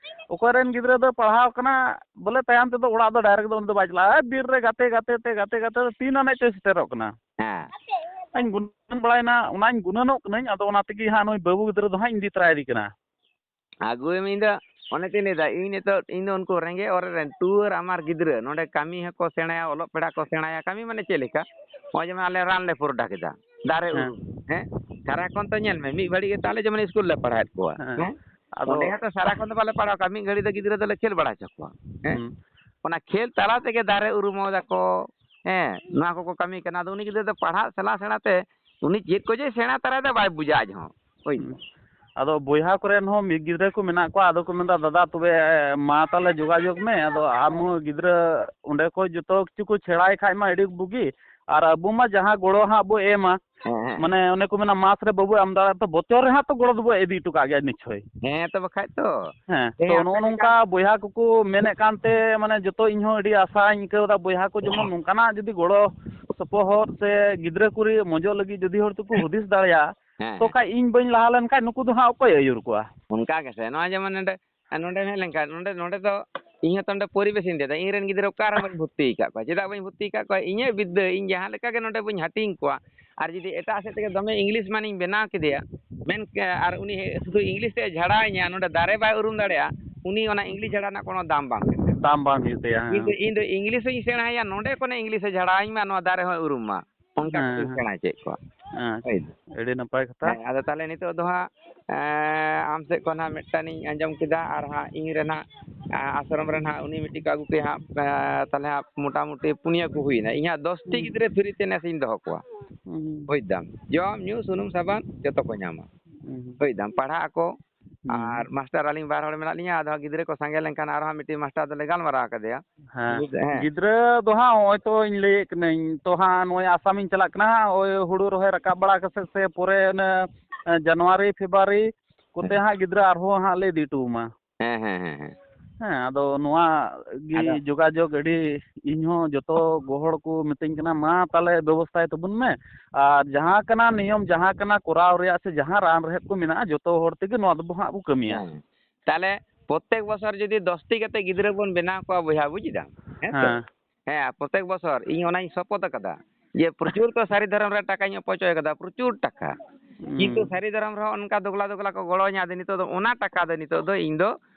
ᱚᱠᱚᱭ ᱨᱮᱱ ᱜᱤᱫᱽᱨᱟᱹ ᱫᱚ ᱯᱟᱲᱦᱟᱣ ᱠᱟᱱᱟ, ᱵᱚᱞᱮ ᱛᱟᱭᱚᱢ ᱛᱮᱫᱚ ᱚᱲᱟᱜ ᱫᱚ direct ᱫᱚ ᱩᱱᱤ ᱫᱚ ᱵᱟᱭ ᱪᱟᱞᱟᱜᱼᱟ᱾ ᱵᱤᱨ ᱨᱮ ᱜᱟᱛᱮ, ᱜᱟᱛᱮ ᱛᱮ, ᱜᱟᱛᱮ, ᱜᱟᱛᱮ ᱛᱮ ᱛᱤᱱ ᱟᱱᱮᱡ ᱪᱚᱭ ᱥᱮᱴᱮᱨᱚᱜ ᱠᱟᱱᱟ᱾ ᱦᱮᱸ᱾ ᱟᱧ ᱜᱩᱱᱟᱹᱱ ᱵᱟᱲᱟᱭᱮᱱᱟ, ᱚᱱᱟᱧ ᱜᱩᱱᱟᱹᱱᱚᱜ ᱠᱟᱹᱱᱟᱹᱧ, ᱟᱫᱚ ᱚᱱᱟ ᱛᱮᱜᱮ ᱦᱟᱸᱜ ᱱᱩᱭ ᱵᱟᱹᱵᱩ ᱜᱤᱫᱽᱨᱟᱹ ᱫᱚ ᱦᱟᱸᱜ ᱤᱧ ᱤᱫᱤ ᱛᱚᱨᱟᱭᱮᱫᱮ ᱠᱟᱱᱟ᱾ ᱟᱹᱜᱩᱭᱮᱢ, ᱤᱧ ᱫᱚ ᱚᱱᱮ ᱛᱤᱧ ᱞᱟᱹᱭᱫᱟ, ᱤᱧ ᱱᱤᱛᱚᱜ, ᱤᱧ ᱫᱚ ᱩᱱᱠᱩ ᱨᱮᱸᱜᱮᱡ ᱚᱨᱮᱡ ᱨᱮᱱ ᱴᱩᱣᱟᱹᱨ ᱟᱢᱟᱨ ᱜᱤᱫᱽᱨᱟᱹ ᱱᱚᱰᱮ ᱠᱟᱹᱢᱤ ᱦᱚᱸᱠᱚ ᱥᱮᱬᱟᱭᱟ, ᱚᱞᱚᱜ ᱯᱟᱲᱦᱟᱜ ᱠᱚ ᱥᱮᱬᱟᱭᱟ᱾ ᱠᱟᱹᱢᱤ ᱢᱟᱱᱮ ᱪᱮᱫ ᱞᱮᱠᱟ? ᱱᱚᱜᱼᱚᱭ ᱡᱮᱢᱚᱱ ᱟᱞᱮ ᱨᱟᱱ ᱞᱮ ᱯᱩᱨᱰᱟ ᱠᱮᱫᱟ, ᱫᱟᱨᱮ ᱦᱮᱸ᱾ ᱩᱨᱩᱢ, ᱦᱮᱸ? ᱥᱟᱨᱟᱠᱷᱚᱱ ᱛᱚ ᱧᱮᱞ ᱢᱮ, ᱢᱤᱫ ᱜᱷᱟᱹᱲᱤᱡ ᱜᱮ ᱛᱟᱦᱞᱮ ᱡᱮᱢᱚᱱ ᱤᱥᱠᱩᱞ ᱞᱮ ᱯᱟᱲᱦᱟᱣᱮᱫ ᱠᱚᱣᱟ, ᱦᱮᱸ᱾ ᱦᱮᱸ? ᱟᱫᱚ ᱚᱸᱰᱮ ᱦᱚᱸᱛᱚ ᱥᱟᱨᱟᱠᱷᱚᱱ ᱫᱚ ᱵᱟᱞᱮ ᱯᱟᱲᱦᱟᱣ ᱠᱚᱣᱟ, ᱢᱤᱫ ᱜᱷᱟᱹᱲᱤ ᱫᱚ ᱜᱤᱫᱽᱨᱟᱹ ᱫᱚᱞᱮ ᱠᱷᱮᱞ ᱵᱟᱲᱟ ᱦᱚᱪᱚ ᱠᱚᱣᱟ, ᱦᱮᱸ? ᱦᱩᱸ᱾ ᱚᱱᱟ ᱠᱷᱮᱞ ᱛᱟᱞᱟ ᱛᱮᱜᱮ ᱫᱟᱨᱮ ᱩᱨᱩᱢᱚᱜ ᱫᱟᱠᱚ, ᱦᱮᱸ, ᱱᱚᱣᱟ ᱠᱚᱠᱚ ᱠᱟᱹᱢᱤ ᱠᱟᱱᱟ᱾ ᱟᱫᱚ ᱩᱱᱤ ᱜᱤᱫᱽᱨᱟᱹ ᱫᱚ ᱯᱟᱲᱦᱟᱜ ᱥᱮᱬᱟ ᱥᱮᱬᱟ ᱛᱮ ᱩᱱᱤ ᱪᱮᱫ ᱠᱚ ᱡᱮ ᱥᱮᱬᱟ ᱛᱟᱨᱟᱭᱮᱫᱟ ᱵᱟᱭ ᱵᱩᱡᱟ ᱟᱡ ᱦᱚᱸ᱾ ᱦᱩᱭ ᱮᱱᱟ᱾ ᱟᱫᱚ ᱵᱚᱭᱦᱟ ᱠᱚᱨᱮᱱ ᱦᱚᱸ ᱢᱤᱫ ᱜᱤᱫᱽᱨᱟᱹ ᱠᱚ ᱢᱮᱱᱟᱜ ᱠᱚᱣᱟ, ᱟᱫᱚ ᱠᱚ ᱢᱮᱱᱫᱟ, "ᱫᱟᱫᱟ, ᱛᱚᱵᱮ ᱢᱟ ᱛᱟᱦᱞᱮ ᱡᱳᱜᱟᱡᱳᱜᱽ ᱢᱮ, ᱟᱫᱚ ᱟᱢ ᱦᱚᱸ ᱜᱤᱫᱽᱨᱟᱹ ᱚᱸᱰᱮ ᱠᱷᱚᱡ ᱡᱚᱛᱚ ᱠᱤᱪᱷᱩ ᱠᱚ ᱥᱮᱬᱟᱭ ᱠᱷᱟᱡ ᱢᱟ ᱟᱹᱰᱤ ᱵᱩᱜᱤ, ᱟᱨ ᱟᱵᱚ ᱢᱟ ᱡᱟᱦᱟᱸ ᱜᱚᱲᱚ ᱦᱟᱸᱜ ᱵᱚ ᱮᱢᱟ, ᱦᱮᱸ, ᱦᱮᱸ᱾ ᱢᱟᱱᱮ ᱚᱱᱮ ᱠᱚ ᱢᱮᱱᱟ ᱢᱟᱥ ᱨᱮ ᱵᱟᱹᱵᱩ ᱟᱢᱫᱟ ᱛᱚ ᱵᱚᱪᱷᱚᱨ ᱨᱮ ᱦᱟᱸᱜ ᱛᱚ ᱜᱚᱲᱚ ᱫᱚᱵᱚ ᱤᱫᱤ ᱦᱚᱴᱚ ᱠᱟᱜ ᱜᱮᱭᱟ ᱱᱤᱥᱪᱳᱭ᱾" ᱦᱮᱸ, ᱛᱚ ᱵᱟᱠᱷᱟᱡ ᱛᱚ᱾ ᱦᱮᱸ, ᱛᱮᱦᱮᱧ ᱛᱚ ᱟᱯᱮ ᱱᱚᱜᱼᱚ ᱞᱮᱠᱟ ᱱᱚᱝᱠᱟ ᱵᱚᱭᱦᱟ ᱠᱚᱠᱚ ᱢᱮᱱᱮᱫ ᱠᱟᱱᱛᱮ, ᱢᱟᱱᱮ ᱡᱚᱛᱚ ᱤᱧ ᱦᱚᱸ ᱟᱹᱰᱤ ᱟᱥᱟᱧ ᱟᱹᱭᱠᱟᱹᱣ ᱮᱫᱟ, ᱵᱚᱭᱦᱟ ᱠᱚ ᱡᱮᱢᱚᱱ ᱱᱚᱝᱠᱟᱱᱟᱜ ᱡᱩᱫᱤ ᱜᱚᱲᱚ ᱥᱚᱯᱚᱦᱚᱫ ᱥᱮ ᱜᱤᱫᱽᱨᱟᱹ ᱠᱩᱲᱤ ᱢᱚᱡᱚᱜ ᱞᱟᱹᱜᱤᱫ ᱡᱩᱫᱤ ᱦᱚᱲ ᱛᱮᱠᱚ ᱦᱩᱫᱤᱥ ᱫᱟᱲᱮᱭᱟᱜᱼᱟ, ᱦᱮᱸ, ᱛᱚ ᱦᱮᱸ᱾ ᱠᱷᱟᱡ ᱤᱧ ᱵᱟᱹᱧ ᱞᱟᱦᱟ ᱞᱮᱱ ᱠᱷᱟᱡ ᱱᱩᱠᱩ ᱫᱚ ᱦᱟᱸᱜ ᱚᱠᱚᱭ ᱟᱹᱭᱩᱨ ᱠᱚᱣᱟ? ᱚᱱᱠᱟ ᱜᱮᱥᱮ, ᱱᱚᱣᱟ ᱡᱮᱢᱚᱱ ᱱᱚᱰᱮ, ᱱᱚᱰᱮ ᱦᱮᱡ ᱞᱮᱱᱠᱷᱟᱱ, ᱱᱚᱰᱮ, ᱱᱚᱰᱮ ᱫᱚ ᱤᱧ ᱦᱚᱸ ᱛᱚ ᱱᱚᱰᱮ ᱯᱚᱨᱤᱵᱮᱥ ᱤᱧ ᱤᱫᱤᱭᱮᱫᱟ, ᱤᱧ ᱨᱮᱱ ᱜᱤᱫᱽᱨᱟᱹ ᱚᱠᱟ ᱨᱮᱦᱚᱸ ᱵᱟᱹᱧ ᱵᱷᱚᱨᱛᱤ ᱟᱠᱟᱫ ᱠᱚᱣᱟ᱾ ᱪᱮᱫᱟᱜ ᱵᱟᱹᱧ ᱵᱷᱚᱨᱛᱤ ᱟᱠᱟᱫ ᱠᱚᱣᱟ? ᱤᱧᱟᱹᱜ ᱵᱤᱫᱽᱫᱟᱹ ᱤᱧ ᱡᱟᱦᱟᱸ ᱞᱮᱠᱟ ᱜᱮ ᱱᱚᱰᱮ ᱵᱟᱹᱧ ᱦᱟᱹᱴᱤᱧ ᱠᱚᱣᱟ, ᱟᱨ ᱡᱩᱫᱤ ᱮᱴᱟᱜ ᱥᱮᱫ ᱛᱮᱜᱮ ᱫᱚᱢᱮ ᱤᱝᱞᱤᱥ ᱢᱟᱱᱤᱧ ᱵᱮᱱᱟᱣ ᱠᱮᱫᱮᱭᱟ, ᱢᱮᱱ ᱠᱮ-, ᱟᱨ ᱩᱱᱤ ᱥᱩᱫᱷᱩ ᱤᱝᱞᱤᱥ ᱛᱮ ᱡᱷᱟᱲᱟᱣᱤᱧᱟ, ᱱᱚᱰᱮ ᱫᱟᱨᱮ ᱵᱟᱭ ᱩᱨᱩᱢ ᱫᱟᱲᱮᱭᱟᱜᱼᱟ, ᱩᱱᱤ ᱚᱱᱟ ᱤᱝᱞᱤᱥ ᱡᱷᱟᱲᱟ ᱨᱮᱱᱟᱜ ᱠᱳᱱᱳ ᱫᱟᱢ ᱵᱟᱝ ᱦᱩᱭᱩᱜ ᱛᱟᱭᱟ᱾ ᱫᱟᱢ ᱵᱟᱝ ᱦᱩᱭᱩᱜ ᱛᱟᱭᱟ, ᱦᱮᱸ᱾ ᱤᱧ ᱫᱚ, ᱤᱧ ᱫᱚ ᱤᱝᱞᱤᱥ ᱦᱚᱸᱧ ᱥᱮᱬᱟᱭᱟ, ᱱᱚᱰᱮ ᱠᱷᱚᱱᱮ ᱤᱝᱞᱤᱥ ᱮ ᱡᱷᱟᱲᱟᱣᱤᱧ ᱢᱟ, ᱱᱚᱣᱟ ᱫᱟᱨᱮ ᱦᱚᱸᱭ ᱩᱨᱩᱢ ᱢᱟ, ᱚᱱᱠᱟ ᱦᱮᱸ, ᱠᱟᱛᱮᱧ ᱦᱮᱸ᱾ ᱥᱮᱬᱟ ᱦᱚᱪᱚᱭᱮᱫ ᱠᱚᱣᱟ᱾ ᱟᱪᱪᱷᱟ, ᱦᱳᱭ᱾ ᱟᱹᱰᱤ ᱱᱟᱯᱟᱭ ᱠᱟᱛᱷᱟ᱾ ᱦᱮᱸ, ᱟᱫᱚ ᱛᱟᱦᱚᱞᱮ ᱱᱤᱛᱚᱜ ᱫᱚ ᱦᱟᱸᱜ, ᱮᱸ, ᱟᱢ ᱥᱮᱫ ᱠᱷᱚᱱ ᱦᱟᱸᱜ ᱢᱤᱫᱴᱟᱝ ᱤᱧ ᱟᱸᱡᱚᱢ ᱠᱮᱫᱟ, ᱟᱨ ᱦᱟᱸᱜ ᱤᱧ ᱨᱮᱱ ᱦᱟᱸᱜ, ᱮᱸ, ᱟᱥᱨᱚᱢ ᱨᱮᱱ ᱦᱟᱸᱜ ᱩᱱᱤ ᱢᱤᱫᱴᱤᱡ ᱠᱚ ᱟᱹᱜᱩ ᱠᱮᱫ ᱦᱟᱸᱜ, ᱮᱸ, ᱛᱟᱦᱚᱞᱮ ᱦᱟᱸᱜ ᱢᱚᱴᱟᱢᱩᱴᱤ ᱯᱩᱱᱭᱟᱹ ᱠᱚ ᱦᱩᱭᱱᱟ᱾ ᱤᱧ ᱦᱟᱸᱜ ᱫᱚᱥ ᱴᱤ ᱦᱩᱸ᱾ ᱜᱤᱫᱽᱨᱟᱹ free ᱛᱮ ᱱᱮᱥ ᱤᱧ ᱫᱚᱦᱚ ᱠᱚᱣᱟ᱾ ᱦᱩᱸ᱾ ᱵᱩᱡᱽ ᱫᱟᱢ? ᱡᱚᱢ, ᱧᱩ, ᱥᱩᱱᱩᱢ, ᱥᱟᱵᱟᱱ ᱡᱚᱛᱚ ᱠᱚ ᱧᱟᱢᱟ᱾ ᱦᱩᱸ᱾ ᱵᱩᱡᱽ ᱫᱟᱢ? ᱯᱟᱲᱦᱟᱜ ᱟᱠᱚ, ᱦᱩᱸ᱾ ᱟᱨ ᱢᱟᱥᱴᱟᱨ ᱟᱹᱞᱤᱧ ᱵᱟᱨ ᱦᱚᱲ ᱢᱮᱱᱟᱜ ᱞᱤᱧᱟ, ᱟᱫᱚ ᱦᱟᱸᱜ ᱜᱤᱫᱽᱨᱟᱹ ᱠᱚ ᱥᱟᱸᱜᱮ ᱞᱮᱱᱠᱷᱟᱱ ᱟᱨᱦᱚᱸ ᱦᱟᱸᱜ ᱢᱤᱫᱴᱤᱡ ᱢᱟᱥᱴᱟᱨ ᱫᱚᱞᱮ ᱜᱟᱞᱢᱟᱨᱟᱣ ᱠᱟᱫᱮᱭᱟ᱾ ᱦᱮᱸ᱾ ᱵᱩᱡᱽ, ᱦᱮᱸ᱾ ᱜᱤᱫᱽᱨᱟᱹ ᱫᱚ ᱦᱟᱸᱜ ᱱᱚᱜᱼᱚᱭ ᱛᱚ ᱤᱧ ᱞᱟᱹᱭᱮᱫ ᱠᱟᱹᱱᱟᱹᱧ, ᱛᱚ ᱦᱟᱸᱜ ᱱᱚᱜᱼᱚᱭ ᱟᱥᱟᱢᱤᱧ ᱪᱟᱞᱟᱜ ᱠᱟᱱᱟ ᱦᱟᱸᱜ, ᱳᱭ ᱦᱩᱲᱩ ᱨᱚᱦᱚᱭ ᱨᱟᱠᱟᱵ ᱵᱟᱲᱟ ᱠᱟᱛᱮᱫ ᱥᱮ ᱯᱚᱨᱮ ᱚᱱᱮ, ᱮ, ᱡᱟᱱᱩᱣᱟᱨᱤ, ᱯᱷᱮᱵᱽᱨᱩᱣᱟᱨᱤ ᱠᱚᱛᱮ ᱦᱮᱸ᱾ ᱦᱟᱸᱜ ᱜᱤᱫᱽᱨᱟᱹ ᱟᱨᱦᱚᱸ ᱦᱟᱸᱜ ᱞᱮ ᱤᱫᱤ ᱦᱚᱴᱚ ᱟᱢᱟ᱾ ᱦᱮᱸ, ᱦᱮᱸ, ᱦᱮᱸ, ᱦᱮᱸ᱾ ᱦᱮᱸ, ᱟᱫᱚ ᱱᱚᱣᱟ ᱜᱮ ᱟᱫᱚ ᱡᱳᱜᱟᱡᱳᱜᱽ ᱟᱹᱰᱤ, ᱤᱧᱦᱚᱸ ᱡᱚᱛᱚ ᱜᱚᱦᱚᱲ ᱠᱚ ᱢᱤᱛᱟᱹᱧ ᱠᱟᱱᱟ, "ᱢᱟ ᱛᱟᱦᱞᱮ ᱵᱮᱵᱚᱥᱛᱷᱟᱭ ᱛᱟᱵᱚᱱ ᱢᱮ, ᱟᱨ ᱡᱟᱦᱟᱸ ᱠᱟᱱᱟ ᱱᱤᱭᱚᱢ, ᱡᱟᱦᱟᱸ ᱠᱟᱱᱟ ᱠᱚᱨᱟᱣ ᱨᱮᱭᱟᱜ ᱥᱮ ᱡᱟᱦᱟᱸ ᱨᱟᱱ ᱨᱮᱦᱮᱫ ᱠᱚ ᱢᱮᱱᱟᱜᱼᱟ, ᱡᱚᱛᱚ ᱦᱚᱲ ᱛᱮᱜᱮ ᱱᱚᱣᱟ ᱫᱚᱵᱚ ᱦᱟᱸᱜ ᱵᱚ ᱠᱟᱹᱢᱤᱭᱟ᱾" ᱦᱮᱸ᱾ ᱛᱟᱦᱞᱮ ᱯᱨᱚᱛᱮᱠ ᱵᱚᱪᱷᱚᱨ ᱡᱩᱫᱤ ᱫᱚᱥᱴᱤ ᱠᱟᱛᱮ ᱜᱤᱫᱽᱨᱟᱹ ᱵᱚᱱ ᱵᱮᱱᱟᱣ ᱠᱚᱣᱟ ᱵᱚᱭᱦᱟ, ᱵᱩᱡ ᱮᱫᱟᱢ? ᱦᱮᱸ ᱥᱮ? ᱦᱮᱸ᱾ ᱦᱮᱸ, ᱯᱨᱚᱛᱮᱠ ᱵᱚᱪᱷᱚᱨ ᱤᱧ ᱚᱱᱟᱧ ᱥᱚᱯᱚᱛ ᱟᱠᱟᱫᱟ ᱡᱮ ᱯᱨᱚᱪᱩᱨ ᱛᱚ ᱥᱟᱹᱨᱤ ᱫᱷᱚᱨᱚᱢ ᱨᱮ ᱴᱟᱠᱟᱧ ᱚᱯᱚᱪᱚᱭ ᱟᱠᱟᱫᱟ, ᱯᱨᱚᱪᱩᱨ ᱴᱟᱠᱟ᱾ ᱦᱩᱸ᱾ ᱠᱤᱱᱛᱩ ᱥᱟᱹᱨᱤ ᱫᱷᱚᱨᱚᱢ ᱨᱮᱦᱚᱸ ᱚᱱᱠᱟ ᱫᱚᱜᱽᱞᱟ ᱫᱚᱜᱽᱞᱟ ᱠᱚ ᱜᱚᱲᱚᱧᱟ, ᱟᱫᱚ ᱱᱤᱛᱚᱜ ᱫᱚ ᱚᱱᱟ ᱴᱟᱠᱟ ᱫᱚ ᱱᱤᱛᱚᱜ ᱫᱚ ᱤᱧ ᱫᱚ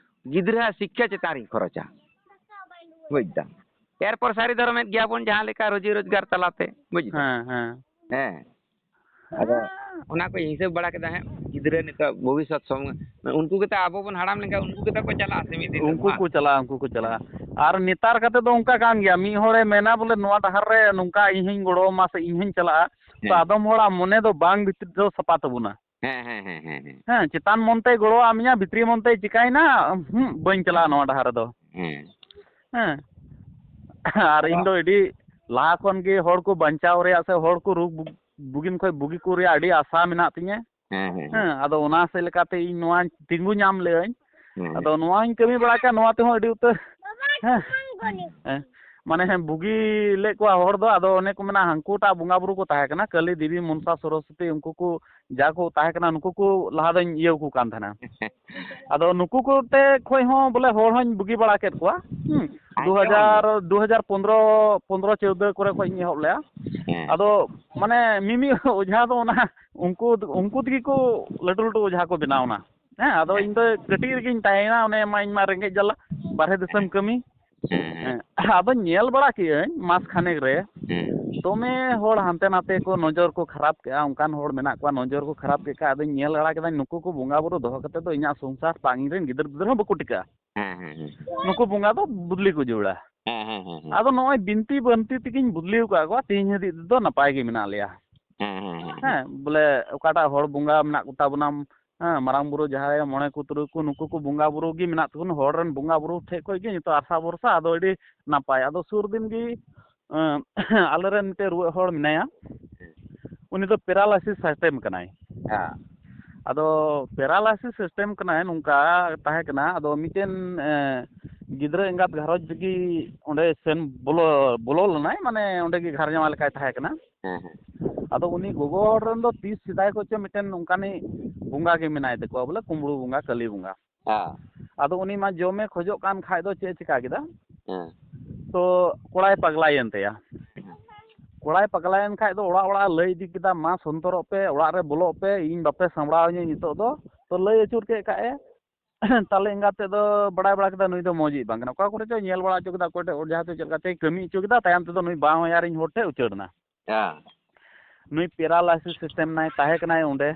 ᱜᱤᱫᱽᱨᱟᱹᱣᱟᱜ ᱥᱤᱠᱠᱷᱟ ᱪᱮᱛᱟᱱ ᱨᱤᱧ ᱠᱷᱚᱨᱚᱪᱟ᱾ ᱵᱩᱡ ᱫᱟᱢ? ᱮᱨᱯᱚᱨ ᱥᱟᱹᱨᱤ ᱫᱷᱚᱨᱚᱢᱮᱫ ᱜᱮᱭᱟ ᱵᱚᱱ ᱡᱟᱦᱟᱸ ᱞᱮᱠᱟ ᱨᱩᱡᱤ ᱨᱳᱡᱽᱜᱟᱨ ᱛᱟᱞᱟᱛᱮ, ᱵᱩᱡ ᱫᱟᱢ? ᱦᱮᱸ, ᱦᱮᱸ᱾ ᱦᱮᱸ᱾ ᱟᱫᱚ ᱚᱱᱟ ᱠᱚᱧ ᱦᱤᱥᱟᱹᱵ ᱵᱟᱲᱟ ᱠᱮᱫᱟ ᱦᱟᱸᱜ, ᱜᱤᱫᱽᱨᱟᱹ ᱱᱤᱛᱚᱜ ᱵᱷᱚᱵᱤᱥᱥᱚᱛ ᱥᱚᱢᱚᱭ, ᱩᱱᱠᱩ ᱜᱮᱛᱚ ᱟᱵᱚ ᱵᱚᱱ ᱦᱟᱲᱟᱢ ᱞᱮᱱᱠᱷᱟᱱ ᱩᱱᱠᱩ ᱜᱮᱛᱚ ᱠᱚ ᱪᱟᱞᱟᱜᱼᱟ ᱥᱮ ᱢᱤᱫ ᱫᱤᱱ ᱫᱚ, ᱩᱱᱠᱩ ᱵᱟᱝ? ᱠᱚ ᱪᱟᱞᱟᱜᱼᱟ, ᱩᱱᱠᱩ ᱠᱚ ᱪᱟᱞᱟᱜᱼᱟ᱾ ᱟᱨ ᱱᱮᱛᱟᱨ ᱠᱟᱛᱮ ᱫᱚ ᱚᱱᱠᱟ ᱠᱟᱱ ᱜᱮᱭᱟ, ᱢᱤᱫ ᱦᱚᱲᱮ ᱢᱮᱱᱟ ᱵᱚᱞᱮ ᱱᱚᱣᱟ ᱰᱟᱦᱟᱨ ᱨᱮ ᱱᱚᱝᱠᱟ ᱤᱧ ᱦᱚᱧ ᱜᱚᱲᱚ ᱟᱢᱟ ᱥᱮ ᱤᱧ ᱦᱚᱧ ᱪᱟᱞᱟᱜᱼᱟ, ᱛᱚ ᱦᱮᱸ᱾ ᱟᱫᱚᱢ ᱦᱚᱲᱟᱜ ᱢᱚᱱᱮ ᱫᱚ ᱵᱟᱝ ᱵᱷᱤᱛᱨᱤ ᱫᱚ ᱥᱟᱯᱷᱟ ᱛᱟᱵᱚᱱᱟ᱾ ᱦᱮᱸ, ᱦᱮᱸ, ᱦᱮᱸ, ᱦᱮᱸ, ᱦᱮᱸ᱾ ᱦᱮᱸ, ᱪᱮᱛᱟᱱ ᱢᱚᱱ ᱛᱮᱭ ᱜᱚᱲᱚᱣᱟᱜ ᱢᱮᱭᱟ, ᱵᱷᱤᱛᱨᱤ ᱢᱚᱱ ᱛᱮᱭ ᱪᱤᱠᱟᱭᱮᱱᱟ, ᱦᱩᱸ, ᱵᱟᱹᱧ ᱪᱟᱞᱟᱜᱼᱟ ᱱᱚᱣᱟ ᱰᱟᱦᱟᱨ ᱨᱮᱫᱚ᱾ ᱦᱮᱸ᱾ ᱦᱮᱸ᱾ ᱟᱨ ᱟᱫᱚ ᱤᱧ ᱫᱚ ᱟᱹᱰᱤ ᱞᱟᱦᱟ ᱠᱷᱚᱱ ᱜᱮ ᱦᱚᱲ ᱠᱚ ᱵᱟᱧᱪᱟᱣ ᱨᱮᱭᱟᱜ ᱥᱮ ᱦᱚᱲ ᱠᱚ ᱨᱳᱜᱽ ᱵᱩ-, ᱵᱩᱜᱤᱱ ᱠᱷᱚᱱ ᱵᱩᱜᱤ ᱠᱚ ᱨᱮᱭᱟᱜ ᱟᱹᱰᱤ ᱟᱥᱟ ᱢᱮᱱᱟᱜ ᱛᱤᱧᱟᱹ᱾ ᱦᱮᱸ, ᱦᱮᱸ, ᱦᱮᱸ᱾ ᱦᱮᱸ, ᱟᱫᱚ ᱚᱱᱟ ᱥᱮᱫ ᱞᱮᱠᱟᱛᱮ ᱤᱧ ᱱᱚᱣᱟᱧ ᱛᱤᱸᱜᱩ ᱧᱟᱢ ᱞᱮᱜᱼᱟᱹᱧ᱾ ᱦᱮᱸ, ᱟᱫᱚ ᱦᱮᱸ᱾ ᱱᱚᱣᱟᱧ ᱠᱟᱹᱢᱤ ᱵᱟᱲᱟ ᱠᱮᱫ, ᱱᱚᱣᱟ ᱛᱮᱦᱚᱸ ᱟᱹᱰᱤ ᱩᱛᱟᱹᱨ, ᱦᱮᱸ, ᱦᱮᱸ, ᱢᱟᱱᱮ, ᱦᱮᱸ, ᱵᱩᱜᱤ ᱞᱮᱫ ᱠᱚᱣᱟ ᱦᱚᱲ ᱫᱚ᱾ ᱟᱫᱚ ᱚᱱᱮ ᱠᱚ ᱢᱮᱱᱟ, ᱦᱟᱹᱱᱠᱩᱴᱟᱜ ᱵᱚᱸᱜᱟ ᱵᱩᱨᱩ ᱠᱚ ᱛᱟᱦᱮᱸ ᱠᱟᱱᱟ, ᱠᱟᱹᱞᱤ ᱫᱮᱵᱤ, ᱢᱚᱱᱥᱟ, ᱥᱚᱨᱚᱥᱚᱛᱤ, ᱩᱱᱠᱩ ᱠᱚ ᱡᱟ ᱠᱚ ᱛᱟᱦᱮᱸ ᱠᱟᱱᱟ, ᱱᱩᱠᱩ ᱠᱚ ᱞᱟᱦᱟ ᱫᱚᱧ ᱤᱭᱟᱹ ᱠᱚ ᱠᱟᱱ ᱛᱟᱦᱮᱱᱟ᱾ ᱟᱫᱚ ᱱᱩᱠᱩ ᱠᱚᱛᱮ ᱠᱷᱚᱡ ᱦᱚᱸ ᱵᱚᱞᱮ ᱦᱚᱲ ᱦᱚᱧ ᱵᱩᱜᱤ ᱵᱟᱲᱟ ᱠᱮᱫ ᱠᱚᱣᱟ᱾ ᱦᱩᱸ, ᱟᱪᱪᱷᱟ᱾ ᱫᱩ ᱦᱟᱡᱟᱨ, ᱫᱩ ᱦᱟᱡᱟᱨ ᱯᱚᱱᱨᱚ, ᱯᱚᱱᱨᱚ ᱪᱳᱣᱫᱟᱹ ᱠᱚᱨᱮ ᱠᱷᱚᱡ ᱤᱧ ᱮᱦᱚᱵ ᱞᱮᱜᱼᱟ᱾ ᱦᱮᱸ᱾ ᱟᱫᱚ ᱢᱟᱱᱮ ᱢᱤᱢᱤᱫ ᱚᱡᱷᱟ ᱫᱚ ᱚᱱᱟ ᱩᱱᱠᱩ, ᱩᱱᱠᱩ ᱛᱮᱜᱮ ᱠᱚ ᱞᱟᱹᱴᱩ ᱞᱟᱹᱴᱩ ᱚᱡᱷᱟ ᱠᱚ ᱵᱮᱱᱟᱣ ᱮᱱᱟ᱾ ᱦᱮᱸ, ᱟᱫᱚ ᱦᱮᱸ᱾ ᱤᱧ ᱫᱚ ᱠᱟᱹᱴᱤᱡ ᱨᱮᱜᱮᱧ ᱛᱟᱦᱮᱸᱭᱮᱱᱟ, ᱚᱱᱮ ᱢᱟ ᱤᱧ ᱢᱟ ᱨᱮᱸᱜᱮᱡ ᱡᱟᱞᱟ, ᱵᱟᱨᱦᱮ ᱫᱤᱥᱚᱢ ᱦᱮᱸ᱾ ᱠᱟᱹᱢᱤ᱾ ᱦᱮᱸ, ᱦᱮᱸ᱾ ᱦᱮᱸ, ᱟᱫᱚ ᱧᱮᱞ ᱵᱟᱲᱟ ᱠᱮᱜᱼᱟᱹᱧ ᱢᱟᱥ ᱠᱷᱟᱱᱮᱠ ᱨᱮ, ᱦᱮᱸ᱾ ᱫᱚᱢᱮ ᱦᱚᱲ ᱦᱟᱱᱛᱮ ᱱᱟᱛᱮ ᱠᱚ ᱱᱚᱡᱚᱨ ᱠᱚ ᱠᱷᱟᱨᱟᱯ ᱠᱮᱜᱼᱟ, ᱚᱱᱠᱟᱱ ᱦᱚᱲ ᱢᱮᱱᱟᱜ ᱠᱚᱣᱟ ᱱᱚᱡᱚᱨ ᱠᱚ ᱠᱷᱟᱨᱟᱯ ᱠᱮᱫ ᱠᱷᱟᱡ᱾ ᱟᱫᱚᱧ ᱧᱮᱞ ᱵᱟᱲᱟ ᱠᱮᱫᱟᱧ, ᱱᱩᱠᱩ ᱠᱚ ᱵᱚᱸᱜᱟ ᱵᱩᱨᱩ ᱫᱚᱦᱚ ᱠᱟᱛᱮ ᱫᱚ ᱤᱧᱟᱹᱜ ᱥᱚᱝᱥᱟᱨ ᱵᱟᱝ, ᱤᱧ ᱨᱮᱱ ᱜᱤᱫᱟᱹᱨ ᱯᱤᱫᱟᱹᱨ ᱦᱚᱸ ᱵᱟᱠᱚ ᱴᱤᱠᱟᱹᱜᱼᱟ᱾ ᱦᱮᱸ, ᱦᱮᱸ, ᱦᱮᱸ᱾ ᱱᱩᱠᱩ ᱵᱚᱸᱜᱟ ᱫᱚ ᱵᱚᱫᱞᱤ ᱠᱚ ᱡᱟᱹᱨᱩᱲᱟ᱾ ᱦᱮᱸ, ᱦᱮᱸ, ᱦᱮᱸ, ᱦᱮᱸ᱾ ᱟᱫᱚ ᱱᱚᱜᱼᱚᱭ ᱵᱤᱱᱛᱤ ᱵᱟᱹᱱᱛᱤ ᱛᱮᱜᱮᱧ ᱵᱚᱫᱞᱤ ᱟᱠᱟᱫ ᱠᱚᱣᱟ, ᱛᱮᱦᱮᱧ ᱦᱟᱹᱵᱤᱡ ᱛᱮᱫᱚ ᱱᱟᱯᱟᱭ ᱜᱮ ᱢᱮᱱᱟᱜ ᱞᱮᱭᱟ᱾ ᱦᱮᱸ, ᱦᱮᱸ, ᱦᱮᱸ, ᱦᱮᱸ᱾ ᱦᱮᱸ, ᱵᱚᱞᱮ ᱚᱠᱟᱴᱟᱜ ᱦᱚᱲ ᱵᱚᱸᱜᱟ ᱢᱮᱱᱟᱜ ᱠᱚᱛᱟ ᱵᱚᱱᱟ, ᱦᱮᱸ, ᱢᱟᱨᱟᱝ ᱵᱩᱨᱩ, ᱡᱟᱦᱮᱨ ᱟᱭᱳ, ᱢᱚᱬᱮ ᱠᱚ ᱛᱩᱨᱩᱭ ᱠᱚ, ᱱᱩᱠᱩ ᱠᱚ ᱵᱚᱸᱜᱟ ᱵᱩᱨᱩ ᱜᱮ ᱢᱮᱱᱟᱜ ᱛᱟᱵᱚᱱᱟ, ᱦᱚᱲ ᱨᱮᱱ ᱵᱚᱸᱜᱟ ᱵᱩᱨᱩ ᱴᱷᱮᱡ ᱠᱷᱚᱡ ᱜᱮ ᱱᱤᱛᱚᱜ ᱟᱥᱟ ᱵᱷᱚᱨᱥᱟ᱾ ᱟᱫᱚ ᱟᱹᱰᱤ ᱱᱟᱯᱟᱭ᱾ ᱟᱫᱚ ᱥᱩᱨ ᱫᱤᱱ ᱜᱮ, ᱮᱸ, ᱟᱞᱮ ᱨᱮᱱ ᱢᱤᱫᱴᱮᱡ ᱨᱩᱣᱟᱹᱜ ᱦᱚᱲ ᱢᱮᱱᱟᱭᱟ, ᱩᱱᱤ ᱫᱚ paralysis system ᱠᱟᱱᱟᱭ᱾ ᱦᱮᱸ᱾ ᱟᱫᱚ paralysis system ᱠᱟᱱᱟᱭ, ᱱᱚᱝᱠᱟ ᱛᱟᱦᱮᱸ ᱠᱟᱱᱟ᱾ ᱟᱫᱚ ᱢᱤᱫᱴᱮᱱ ᱜᱤᱫᱽᱨᱟᱹ ᱮᱸᱜᱟᱛ ᱜᱷᱟᱨᱚᱸᱡᱽ ᱨᱮᱜᱮ ᱚᱸᱰᱮ ᱥᱮᱱ ᱵᱚᱞᱚ ᱵᱚᱞᱚ ᱞᱮᱱᱟᱭ, ᱢᱟᱱᱮ ᱚᱸᱰᱮ ᱜᱮ ᱜᱷᱟᱨ ᱡᱟᱶᱟᱭ ᱞᱮᱠᱟᱭ ᱛᱟᱦᱮᱸ ᱠᱟᱱᱟ᱾ ᱦᱮᱸ, ᱦᱮᱸ᱾ ᱟᱫᱚ ᱩᱱᱤ ᱜᱚᱜᱚ ᱦᱚᱲ ᱨᱮᱱ ᱫᱚ ᱛᱤᱥ ᱥᱮᱫᱟᱭ ᱠᱷᱚᱱ ᱪᱚ ᱢᱤᱫᱴᱮᱱ ᱚᱱᱠᱟᱱᱤᱡ ᱵᱚᱸᱜᱟ ᱜᱮ ᱢᱮᱱᱟᱭ ᱛᱟᱠᱚᱣᱟ, ᱵᱚᱞᱮ ᱠᱩᱢᱵᱽᱲᱩ ᱵᱚᱸᱜᱟ, ᱠᱟᱹᱞᱤ ᱵᱚᱸᱜᱟ᱾ ᱦᱮᱸ᱾ ᱟᱫᱚ ᱩᱱᱤ ᱢᱟ ᱡᱚᱢᱮ ᱠᱷᱚᱡᱚᱜ ᱠᱟᱱ ᱠᱷᱟᱡ ᱫᱚ ᱪᱮᱫ ᱮ ᱪᱮᱠᱟ ᱠᱮᱫᱟ? ᱦᱮᱸ᱾ ᱛᱚ ᱠᱚᱲᱟᱭ ᱯᱟᱜᱽᱞᱟᱭᱮᱱ ᱛᱟᱭᱟ᱾ ᱦᱮᱸ᱾ ᱠᱚᱲᱟᱭ ᱯᱟᱜᱽᱞᱟᱭᱮᱱ ᱠᱷᱟᱡ ᱫᱚ ᱚᱲᱟᱜ ᱚᱲᱟᱜ ᱮ ᱞᱟᱹᱭ ᱤᱫᱤ ᱠᱮᱫᱟ, "ᱢᱟ ᱥᱚᱱᱛᱚᱨᱚᱜ ᱯᱮ, ᱚᱲᱟᱜ ᱨᱮ ᱵᱚᱞᱚᱜ ᱯᱮ, ᱤᱧ ᱵᱟᱯᱮ ᱥᱟᱢᱵᱲᱟᱣ ᱤᱧᱟᱹ ᱱᱤᱛᱚᱜ ᱫᱚ᱾" ᱛᱚ ᱞᱟᱹᱭ ᱟᱹᱪᱩᱨ ᱠᱮᱫ ᱠᱷᱟᱡ ᱮ, ᱛᱟᱦᱞᱮ ᱮᱸᱜᱟᱛ ᱛᱮᱫ ᱫᱚ ᱵᱟᱲᱟᱭ ᱵᱟᱲᱟ ᱠᱮᱫᱟ ᱱᱩᱭ ᱫᱚ ᱢᱚᱡᱽ ᱤᱡ ᱵᱟᱝ ᱠᱟᱱᱟ᱾ ᱚᱠᱟ ᱠᱚᱨᱮ ᱪᱚᱭ ᱧᱮᱞ ᱵᱟᱲᱟ ᱦᱚᱪᱚ ᱠᱮᱫᱟ, ᱚᱠᱚᱭ ᱴᱷᱮᱡ ᱡᱟᱦᱟᱸ ᱛᱮ ᱪᱮᱫ ᱞᱮᱠᱟ ᱪᱚᱭ ᱠᱟᱹᱢᱤ ᱦᱚᱪᱚ ᱠᱮᱫᱟ, ᱛᱟᱭᱚᱢ ᱛᱮᱫᱚ ᱱᱩᱭ ᱵᱟᱝ ᱦᱚᱧᱦᱟᱨᱤᱧ ᱦᱚᱲ ᱴᱷᱮᱡ ᱩᱪᱟᱹᱲ ᱮᱱᱟ᱾ ᱦᱮᱸ᱾ ᱱᱩᱭ paralysis system ᱱᱟᱭ ᱛᱟᱦᱮᱸ ᱠᱟᱱᱟᱭ ᱚᱸᱰᱮ᱾